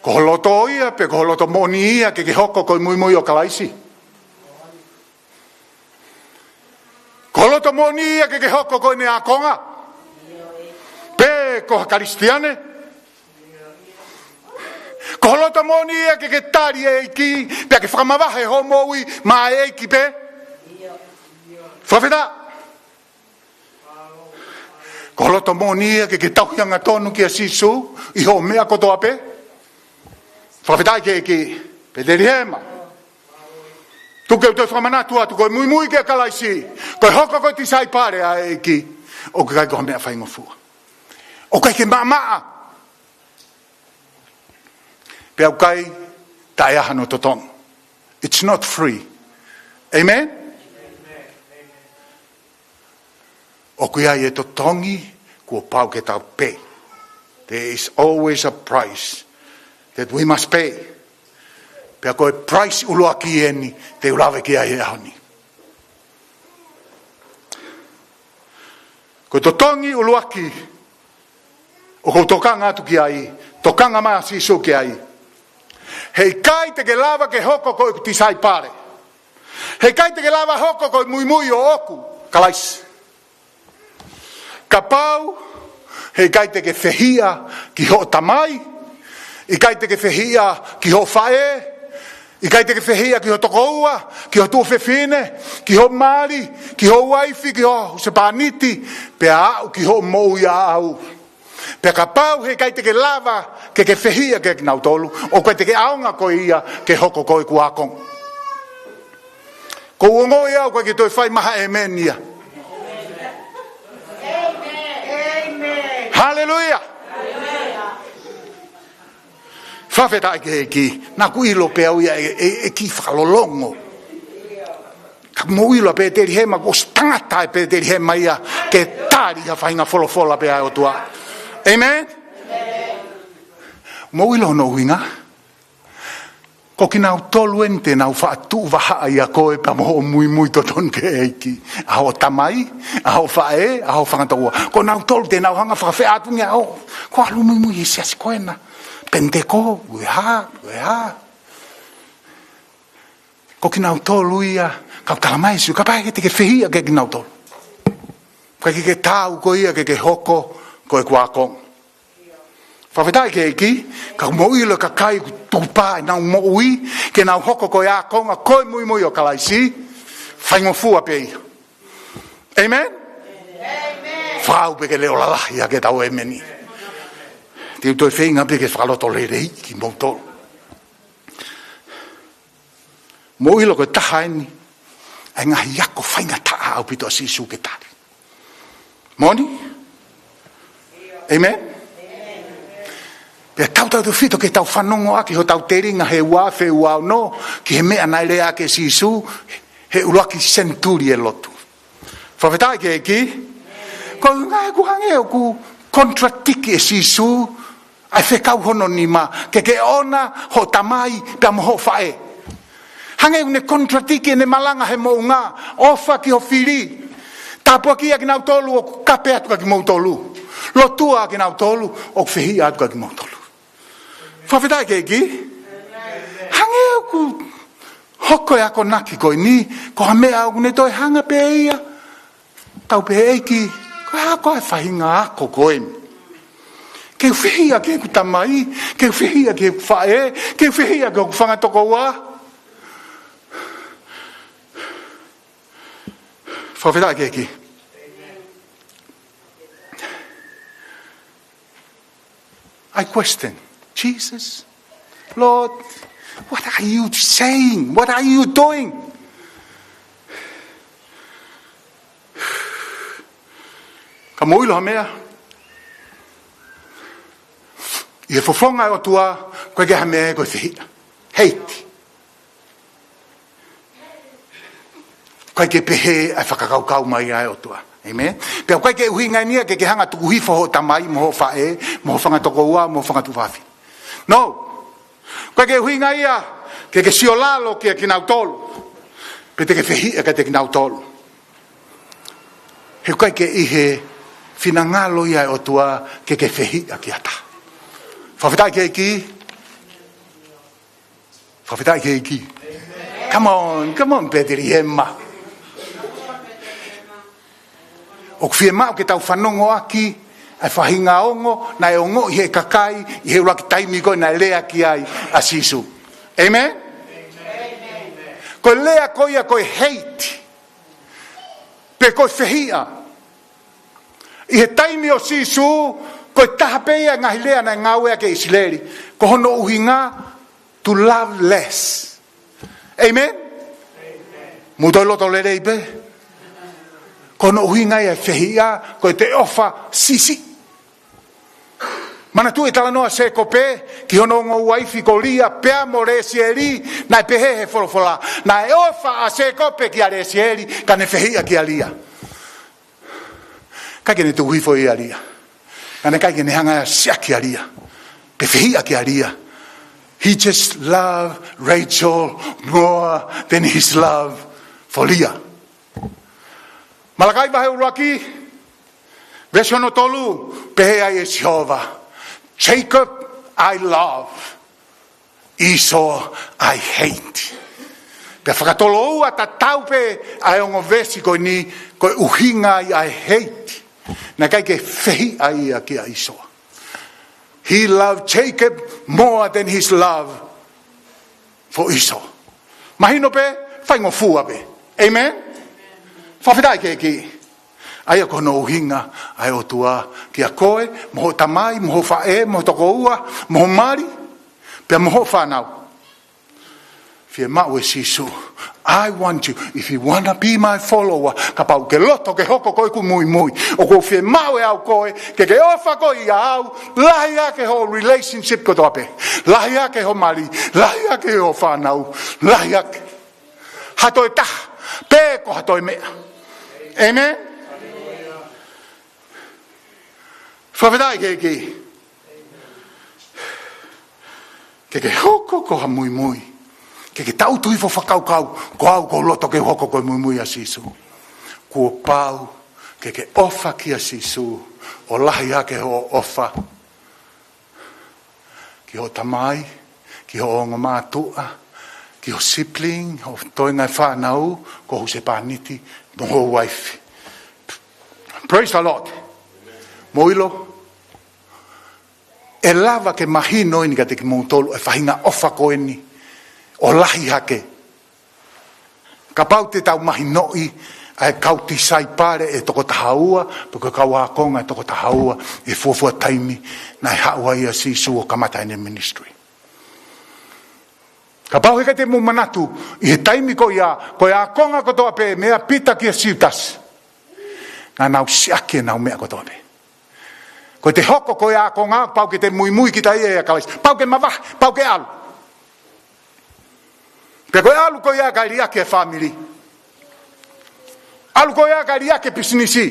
Ko ho loto ia, pe ko ho loto moʻoni ia ke ke hoko ko e muimui ʻo Kalaisi? Ko ho loto moʻoni ia ke ke hoko ko ʻene ākonga, pe ko ha Kalisitiane? Ko ho loto moʻoni ia ke ke tali e ʻEiki, pea ke fakamavahe hoʻo moʻui maʻa e ʻEiki pē? Fakafetaʻi. Ko ho loto moʻoni ia ke ke tauhi angatonu kia Sīsū ʻi hoʻo meʻa kotoa pē? Fakafetaʻi ki he ʻEiki. Petelihema. Tuku ke u toe fakamanatu atu, ko e muimui kia Kalaisi, ko e hoko ko e tisaipale ʻa e ʻEiki, ʻoku ʻikai ko ha meʻa faingofua. ʻOku ʻikai ke maʻamaʻa. Pea ʻoku ʻikai taʻe ʻi ai hano totongi. It's not free. Amen? ʻOku ʻi ai e totongi kuo pau ke tau pay. There is always a price that we must pay. Pea ko e price ʻuluaki eni te u lave ki ai he ʻaho ni. Ko e totongi ʻuluaki ʻoku ou tokanga atu ki ai, tokanga mai ʻa Sīsū ki ai. He ʻikai te ke lava ke hoko ko e tisaipale. He ʻikai te ke lava hoko ko e muimui ʻoʻoku, Kalaisi, kapau he ʻikai te ke fehiʻa ki hoʻo tamai, ʻikai te ke fehiʻa ki hoʻo faʻē, ʻikai te ke fehiʻa ki ho tokoua, ki ho tuofefine, ki hoʻo mali, ki ho uaifi, ki ho husepāniti, pea aʻu ki hoʻo moʻui ʻaʻau. Pea kapau he ʻikai te ke lava ke ke fehiʻa kia kinautolu, ʻoku ʻikai te ke ʻaonga koe ia ke hoko ko ʻeku ākonga. Ko u ongoʻi au ʻoku ʻikai ke toe fai mai ha ʻēmeni ia. Haleluia. Fakafetaʻi ki he ʻEiki. Naʻa ku ʻilo pē au ia ʻe, ʻe, ʻe kiʻi fakalolongo. Ka mou ʻilo ʻa Petelihema, kuo ʻosi tangata ʻa Petelihema ia ke tali ha faʻahinga folofola pē ʻa e ʻOtua. Amen? Mou ʻilo hono ʻuhinga? Ko kinautolu eni te nau faʻa tuʻu vahaʻa ʻia koe pea mo hoʻo muimui totonu ki he ʻEiki. ʻA hoʻo tamai, ʻa hoʻo faʻē, ʻa hoʻo fanga tokoua. Ko nautolu te nau hanga fakafeʻātungia, ʻo, ko e ʻalu muimui he siasi ko ena. Peniteko, ʻuhinga, ʻuhinga. Ko kinautolu ia, ka ʻoku talamai ʻe Sīsū, kapau ʻe ʻikai te ke fehiʻa kia kinautolu, ʻikai ke ke taau koe ia ke ke hoko ko ʻeku ākonga. Fakafetaʻi ki he ʻEiki. Ka mou ʻilo e kakai ʻoku tukupā ʻenau moʻui ke nau hoko ko e ākonga, ko e muimui ʻo Kalaisi, faingofua pē ia. Amen? Fau pē ke leʻo lalahi ʻa e tau ʻēmeni. Te u toe feinga pē ke fakaloto lelei kimoutolu. Mou ʻilo ko e taha eni ʻa e ngaahi ako faingataʻa ʻaupito ʻa Sīsū ke tali. Moʻoni? Amen? Pea tautautefito ke tau fanongo ʻaki hotau telinga he ua afe ua ono ki he meʻa naʻe lea ʻaki ʻe Sīsū he ʻuluaki senituli ʻo e lotu. Fakafetaʻi ki he ʻEiki. Ko e ʻuhinga ʻoku hangē ʻoku contradict ʻe Sīsū ʻa e fekau hono nima, ke ke ʻona hoʻo tamai pea mo hoʻo faʻē. Hangē ʻoku ne contradict ʻene malanga he moʻunga, ʻofa ki ho fili. Tāpuakiʻi ʻa kinautolu ʻoku kape atu kia kimoutolu. Lotua ʻa kinautolu ʻoku fehiʻa atu kia kimoutolu. Fakafetaʻi ki he ʻEiki. Hangē ʻoku hoko e akonaki ko eni ko ha meʻa ʻoku ne toe hanga pē ia. Tau pehē, ʻEiki, ko e hā koā e faʻahinga ako ko eni? Ke u fehiʻa ki heʻeku tamai, ke u fehiʻa ki heʻeku faʻē, ke u fehiʻa ki hoku fanga tokoua. Fakafetaʻi ki he ʻEiki. I question, Jesus, Lord, what are you saying? What are you doing? Ka mou ʻilo ha meʻa, ʻi he fofonga ʻo e ʻOtua, ʻoku ʻikai ke ʻi ai ha meʻa ko e fehiʻa. Hate. ʻIkai ke pehē ʻa e fakakaukau mai ʻa e ʻOtua. Amen? Pea ʻikai ke ʻuhinga eni ia ke ke hanga tuku hifo hoʻo tamai, mo hoʻo faʻē, mo hoʻo fanga tokoua, mo hoʻo fanga tuofefine. No. ʻIkai ke ʻuhinga ia ke ke sio lalo kia kinautolu, pe te ke fehiʻa kiate kinautolu. He ʻikai ke ʻi he finangalo ia ʻo e ʻOtua ke ke fehiʻa ki ha taha. Fakafetaʻi ki he ʻEiki. Fakafetaʻi ki he ʻEiki. Come on, come on, Petelihema. ʻOku fiemaʻu ke tau fanongo ʻaki ʻa e faʻahinga ongo naʻe ongoʻi ʻe he kakai ʻi he ʻuluaki taimi ko ē naʻe lea ki ai ʻa Sīsū. Amen? Ko e lea ko ia ko e hate, pe ko e fehiʻa, ʻI he taimi ʻo Sīsū, ko e taha pē ia e ngaahi lea naʻe ngāueʻaki ʻe ʻIsileli, ko hono ʻuhinga to love less. Amen? Mou toe loto lelei pē. Ko hono ʻuhinga ia e fehiʻa, ko e toe ʻofa siʻisiʻi. Manatuʻi e talanoa ʻa Sēkope ki hono ongo uaifi ko Lia pea mo Lesieli, naʻe pehē he folofola, naʻe ʻofa ʻa Sēkope kia Lesieli, ka ne fehiʻa kia Lia. ʻIkai ke ne tuku hifo ia ʻia Lia. Ka naʻe ʻikai ke ne hanga ʻo siʻaki ʻa Lia, pe fehiʻa kia Lia. He just loved Rachel more than his love for Leah. Malakai vahe ʻuluaki, veesi hono tolu, pehē ai ʻe Sihova, "Jacob I love, Esau I hate." Pea fakatoloua tatau pē ʻa e ongo veesi ko eni, ko e ʻuhinga ia ʻa e hate. Naʻe ʻikai ke fehiʻa ia kia ʻĪsoa. He loved Jacob more than his love for Esau. Mahino pē, faingofua pē. Amen? Fakafetaʻi ki he ʻEiki. ʻA ia ko hono ʻuhinga ʻa e ʻOtua kia koe, mo hoʻo tamai, mo hoʻo faʻē, mo ho tokoua, mo ho mali, pea mo hoʻo fānau. Fiemaʻu ʻe Sīsū, "I want you, if you wanna be my follower," kapau ke loto ke hoko ko ʻeku muimui, ʻoku ou fiemaʻu ʻe au koe ke ke ʻofa koe ʻia au, lahi hake hoʻo relationship kotoa pē, lahi hake ho mali, lahi hake ho fānau, lahi hake ha toe taha, pe ko ha toe meʻa. Amen? Fakafetaʻi ki he ʻEiki. Ke ke hoko ko ha muimui. Ke ke tangutu hifo ʻo fakakaukau, ko au ʻoku ou loto ke u hoko ko e muimui ʻa Sīsū. Kuo pau ke ke ʻofa kia Sīsū ʻo lahi hake hoʻo ʻofa ki hoʻo tamai, ki hoʻo ongo mātuʻa, ki ho sibling, ho toenga e fānau, ko ho husepāniti, mo ho uaifi. Praise the Lord. Mou ʻilo, ʻe lava ke mahino eni kiate kimoutolu e faʻahinga ʻofa ko eni ʻo lahi hake. Kapau te tau mahinoʻi ʻa e kau tisaipale ʻe toko taha ua, pe ko e kau ākonga ʻe toko taha ua, ʻi he fuofua taimi naʻe haʻu ai ʻa Sīsū ʻo kamata ʻene ministry. Kapau heʻikai te mou manatu, ʻi he taimi ko ia, ko e ākonga kotoa pē, meia Pita kia Siutasi, naʻa nau siʻaki ʻenau meʻa kotoa pē. Ko ʻete hoko ko e ākonga, pau ke te muimui kita ia ʻia Kalaisi. Pau ke mavahe, pau ke ʻalu. Pea ko e ʻalu ko ia ʻikai liʻaki e fāmili. ʻAlu ko ia ʻikai liʻaki e pisinisi.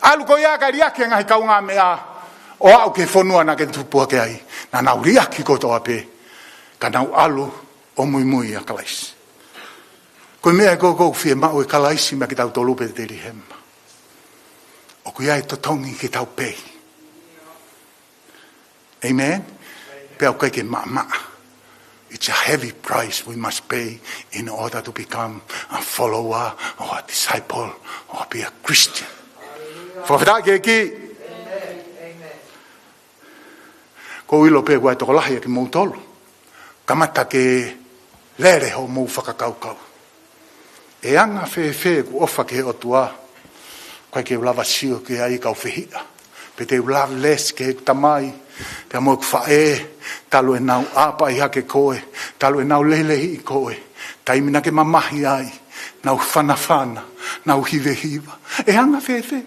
ʻAlu ko ia ʻikai liʻaki e ngaahi kaungāmeʻa ʻo aʻu ki he fonua naʻa ke tupu hake ai. Naʻa nau liʻaki kotoa pē, ka nau ʻalu ʻo muimui ʻia Kalaisi. Ko e meʻa ia ʻoku fiemaʻu ʻe Kalaisi meia kitautolu, Petelihema. ʻOku ʻi ai e totongi ke tau pei. Amen? Pea ʻoku ʻikai ke maʻamaʻa. It's a heavy price we must pay in order to become a follower or a disciple or be a Christian. Fakafetaʻi ki he ʻEiki. Kou ʻilo pē ʻoku ʻi ai e tokolahi ʻiate kimoutolu. Kamata ke lele hoʻomou fakakaukau. ʻE anga fēfē ʻeku ʻofa ki he ʻOtua, ʻikai ke u lava sio ki ai kau fehiʻa. Pe te u love less ki heʻeku tamai, pea mo ʻeku faʻē, talu ʻenau ʻāpaʻi hake koe, talu ʻenau lehilehiʻi koe, taimi naʻa ke mamahi ai, nau fanafana, nau hivehiva. ʻE anga fēfē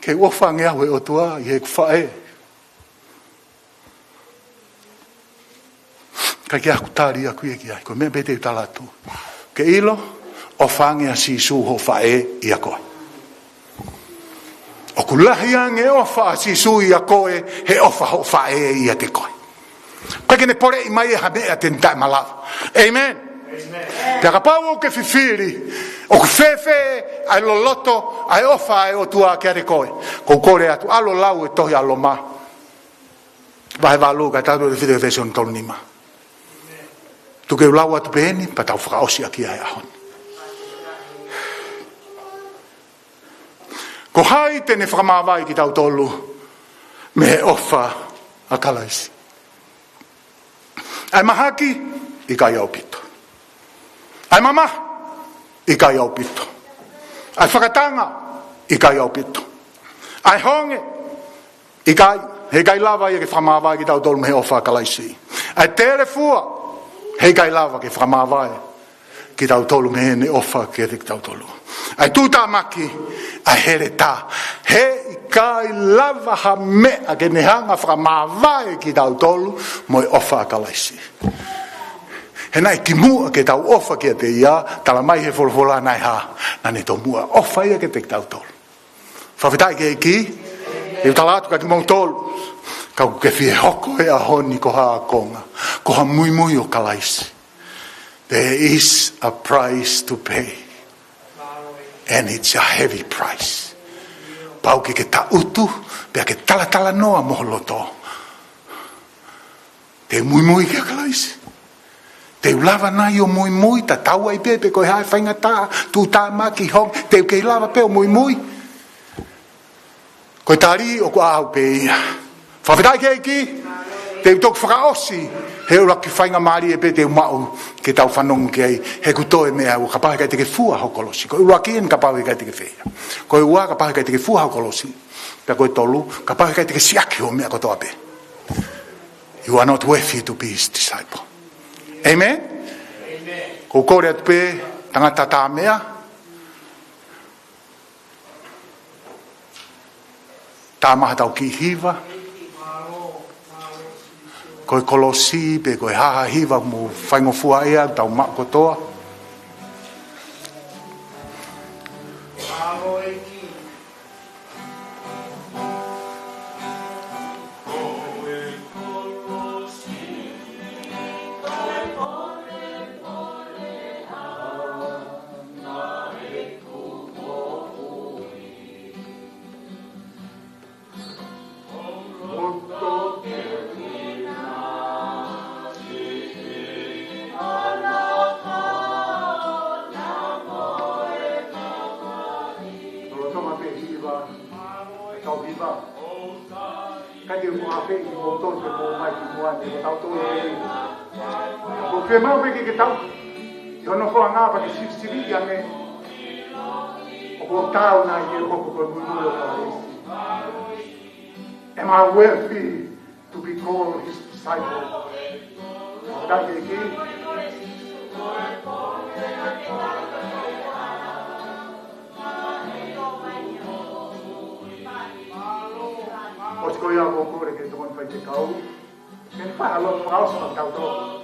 ke u ʻofa ange au he ʻOtua ʻi heʻeku faʻē? Ka ke aku tali ʻaku ia ki ai, ko e meʻa pē te u tala atu. Ke ʻilo, ʻofa ange ʻa Sīsū hoʻo faʻē ʻia koe. ʻOku lahi ange ʻofa ʻa Sīsū ʻia koe, he ʻofa hoʻo faʻē ʻiate koe. ʻIkai ke ne poleʻi mai ʻe ha meʻa te ne taʻemalava. Amen. Amen. Pea kapau ʻoku ke fifili, ʻoku fēfē ʻa e loloto ʻa e ʻofa ʻa e ʻOtua kiate koe? Kou kole atu, ʻalu ʻo lau e tohi ʻa Loma. Vahe valu, ka tau te fite fesi on tolu nima. Tuku ke u lau atu pē eni, pea tau fakaʻosi ʻaki ia he ʻaho ni. Ko hai te ne fakamāvae kitautolu mei he ʻofa ʻa Kalaisi? ʻA e mahaki? ʻIkai ʻaupito. ʻA e mamahi? ʻIkai ʻaupito. ʻA e fakatanga, ʻikai ʻaupito. ʻA e honge, ʻikai, heʻikai lava ia ke fakamāvae kitautolu mei he ʻofa ʻa Kalaisi. ʻA e telefua, heʻikai lava ke fakamāvae kitautolu mei heʻene ʻofa kiate kitautolu. ʻA e tuʻutāmaki, ʻa e heletā, heʻikai lava ha meʻa ke ne hanga fakamāvae kitautolu mo e ʻofa ʻa Kalaisi. He naʻe kimuʻa ke tau ʻofa kiate ia, talamai he folofola naʻe hā, naʻa ne tomuʻa ʻofa ia kiate kitautolu. Fakafetaʻi ki he ʻEiki. ʻE u tala atu kiate kimoutolu, kapau ʻoku ke fie hoko he ʻaho ni ko ha ākonga, ko ha muimui ʻo Kalaisi. There is a price to pay. And it's a heavy price. Pau ke ke tangutu, pea ke talatalanoa mo ho loto. Te u muimui kia Kalaisi? Te u lava nai ʻo muimui, tatau ai pē pe ko e hā e faingataʻa, tuʻutāmaki, honge, te u kei lava pē ʻo muimui? Ko e tali ʻoku ʻaʻau pē ia. Fakafetaʻi ki he ʻEiki. Te u toki fakaʻosi he ʻuluaki faingamālie pē te u maʻu ke tau fanongo ki ai, he ʻoku toe meʻa ua, kapau heʻikai te ke fua ho kolosi. Ko e ʻuluaki eni, kapau heʻikai te ke fai ia. Ko e ua, kapau heʻikai te ke fua ho kolosi. Pea ko e tolu, kapau heʻikai te ke siʻaki hoʻo meʻa kotoa pē. You are not worthy to be his disciple. Amen? Ko u kole atu pē, tangata tā meʻa, tā mai haʻatau kiʻi hiva. Ko e kolosi pe ko e hā ha hiva mou faingofua ai, tau maʻu kotoa. Lolotonga pē hiva, ʻetau hiva. Ka te u ʻoatu pē kimoutolu ke mou mai ki muʻa ni, ko tautolu pē. Ko e fiemaʻu pē ke ke tau. ʻI hono foʻi anga pea ke sivisiviʻi ange. ʻOku ou tau nai ke u hoko ko e muimui ʻo Kalaisi? Am I worthy to be called his disciple? Fakafetaʻi ki he ʻEiki. ʻOsi ko ia, ʻoku ou kole ke tokoni faifekau ke ne fai ha lotu fakaʻosi maʻatautolu.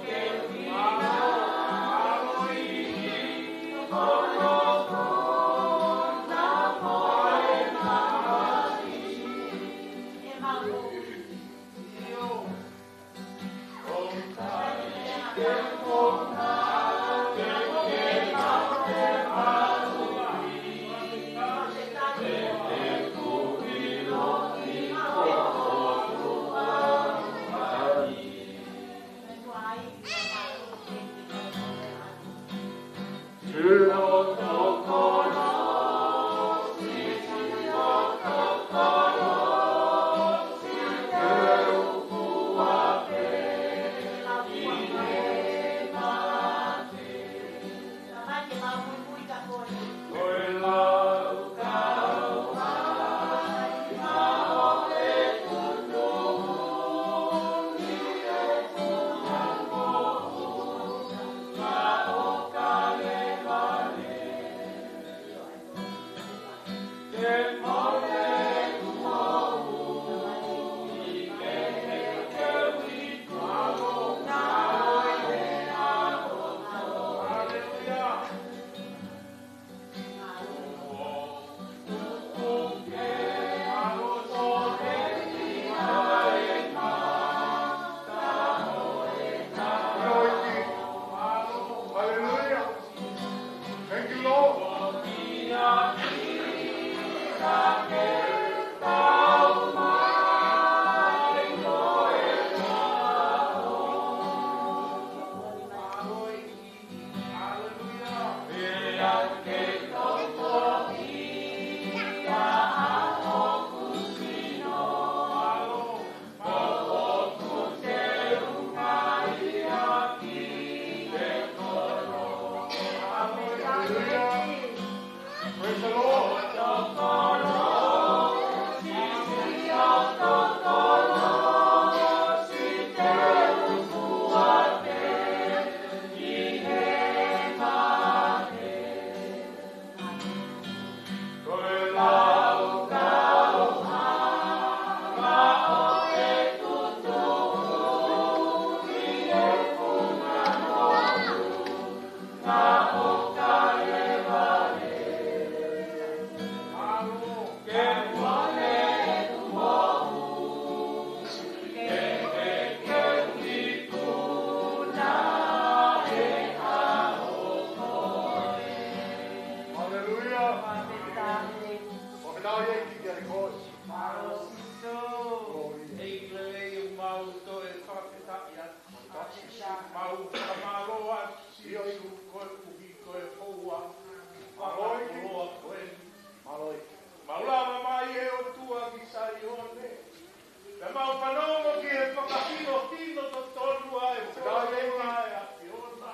Mau fanongo ki he fakafilofilo totonu ʻa e folofola ʻa e ʻAfiona.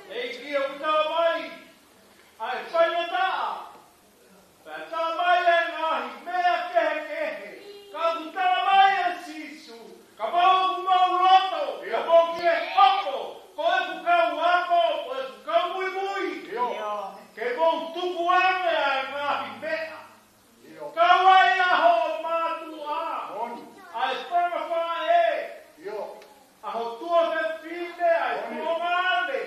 ʻEiki, ʻoku talamai ʻa e faingataʻa, pea talamai ʻa e ngaahi meʻa kehekehe, ka ʻoku talamai ʻe Sīsū, kapau ʻoku mou loto, ʻio, ke mou hoko ko ʻeku kau ako, ko ʻeku kau muimui, ʻio, ke mou tukuange ʻa e ngaahi meʻa, ʻio, kau ai ʻa hoʻo mātuʻa, moʻoni, ʻa e fanga faʻē, ʻio, ʻa ho tuofefine, ʻa e, moʻoni, tuongaʻane,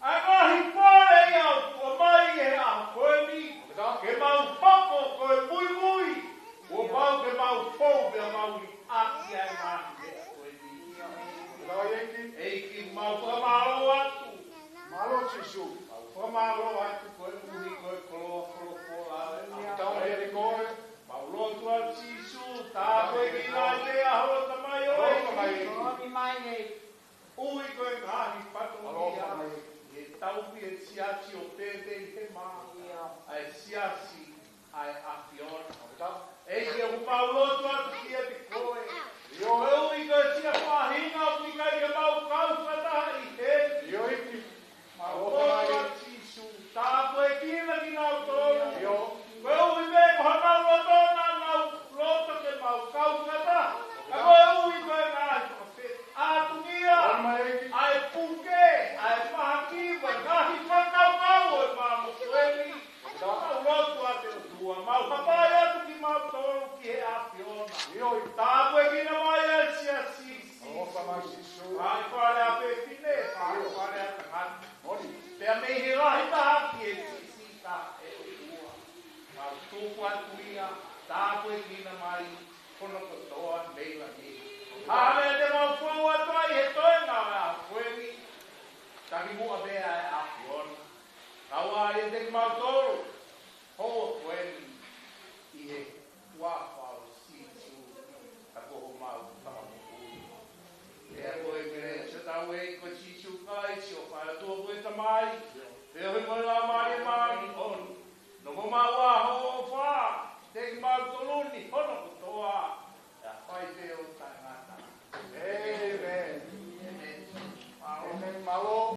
ʻa e ngaahi pole ia ʻoku ʻomai ʻe he ʻaho ko eni, ke mau hoko ko e muimui kuo pau ke mau fou, ke mau liʻaki ʻa e ngaahi meʻa ko eni. ʻEiki, mau fakamālō atu. Mālō Sīsū. Mau fakamālō atu koeʻuhi ko e koloa folofola ʻa e ʻAfiona. Mau lotu atu Sīsū, tāpuekina ʻa e ʻaho, Tamai ʻo e ʻEiki. Ui ko e ngaahi fatongia ʻi he tauhi ʻa e siasi ʻo Petelihema, ʻa e siasi ʻa e ʻAfiona. ʻEiki, ʻoku mau lotu atu kiate koe. Koeʻuhi ko e siʻa faʻahinga ʻoku ʻikai ke mau kau fakataha ʻi heni. Mau lotu atu Sīsū, tāpuekina kinautolu. Koeʻuhi pē ko honau loto naʻa nau loto ke mau kau fakataha. Ka koeʻuhi ko e ngaahi fakafeʻātungia, ʻa e puke, ʻa e mahaki, ʻa e ngaahi fakakaukau ʻo e māmani ko eni, mau lotu atu ʻOtua, mau hapai atu kimautolu ki he ʻAfiona. Tāpuekina mai ʻa e siasi, Sīsū. ʻA e fale ʻa e fefine, ʻa e fale ʻa e tangata. Pea mei he lahi taha ki he siʻisiʻi taha, ʻe ʻOtua. Mau tuku atu ia, tāpuekina mai hono kotoa mei langi. Hā meʻa te mau fou atu ai he toenga ʻo e ʻaho ko eni, taki muʻa pē ʻa e ʻAfiona. Kau ai ʻiate kimautolu he ʻaho ko eni ʻi he huafa ʻo Sīsū, ka ko homau Fakamoʻui. Pea ko e kelesi ʻa hotau ʻEiki ko Sīsū Kalaisi, ʻofa ʻa e ʻOtua ko e Tamai, feohi mo e Laumālie Māʻoniʻoni, nofo maʻu ʻa e ʻofa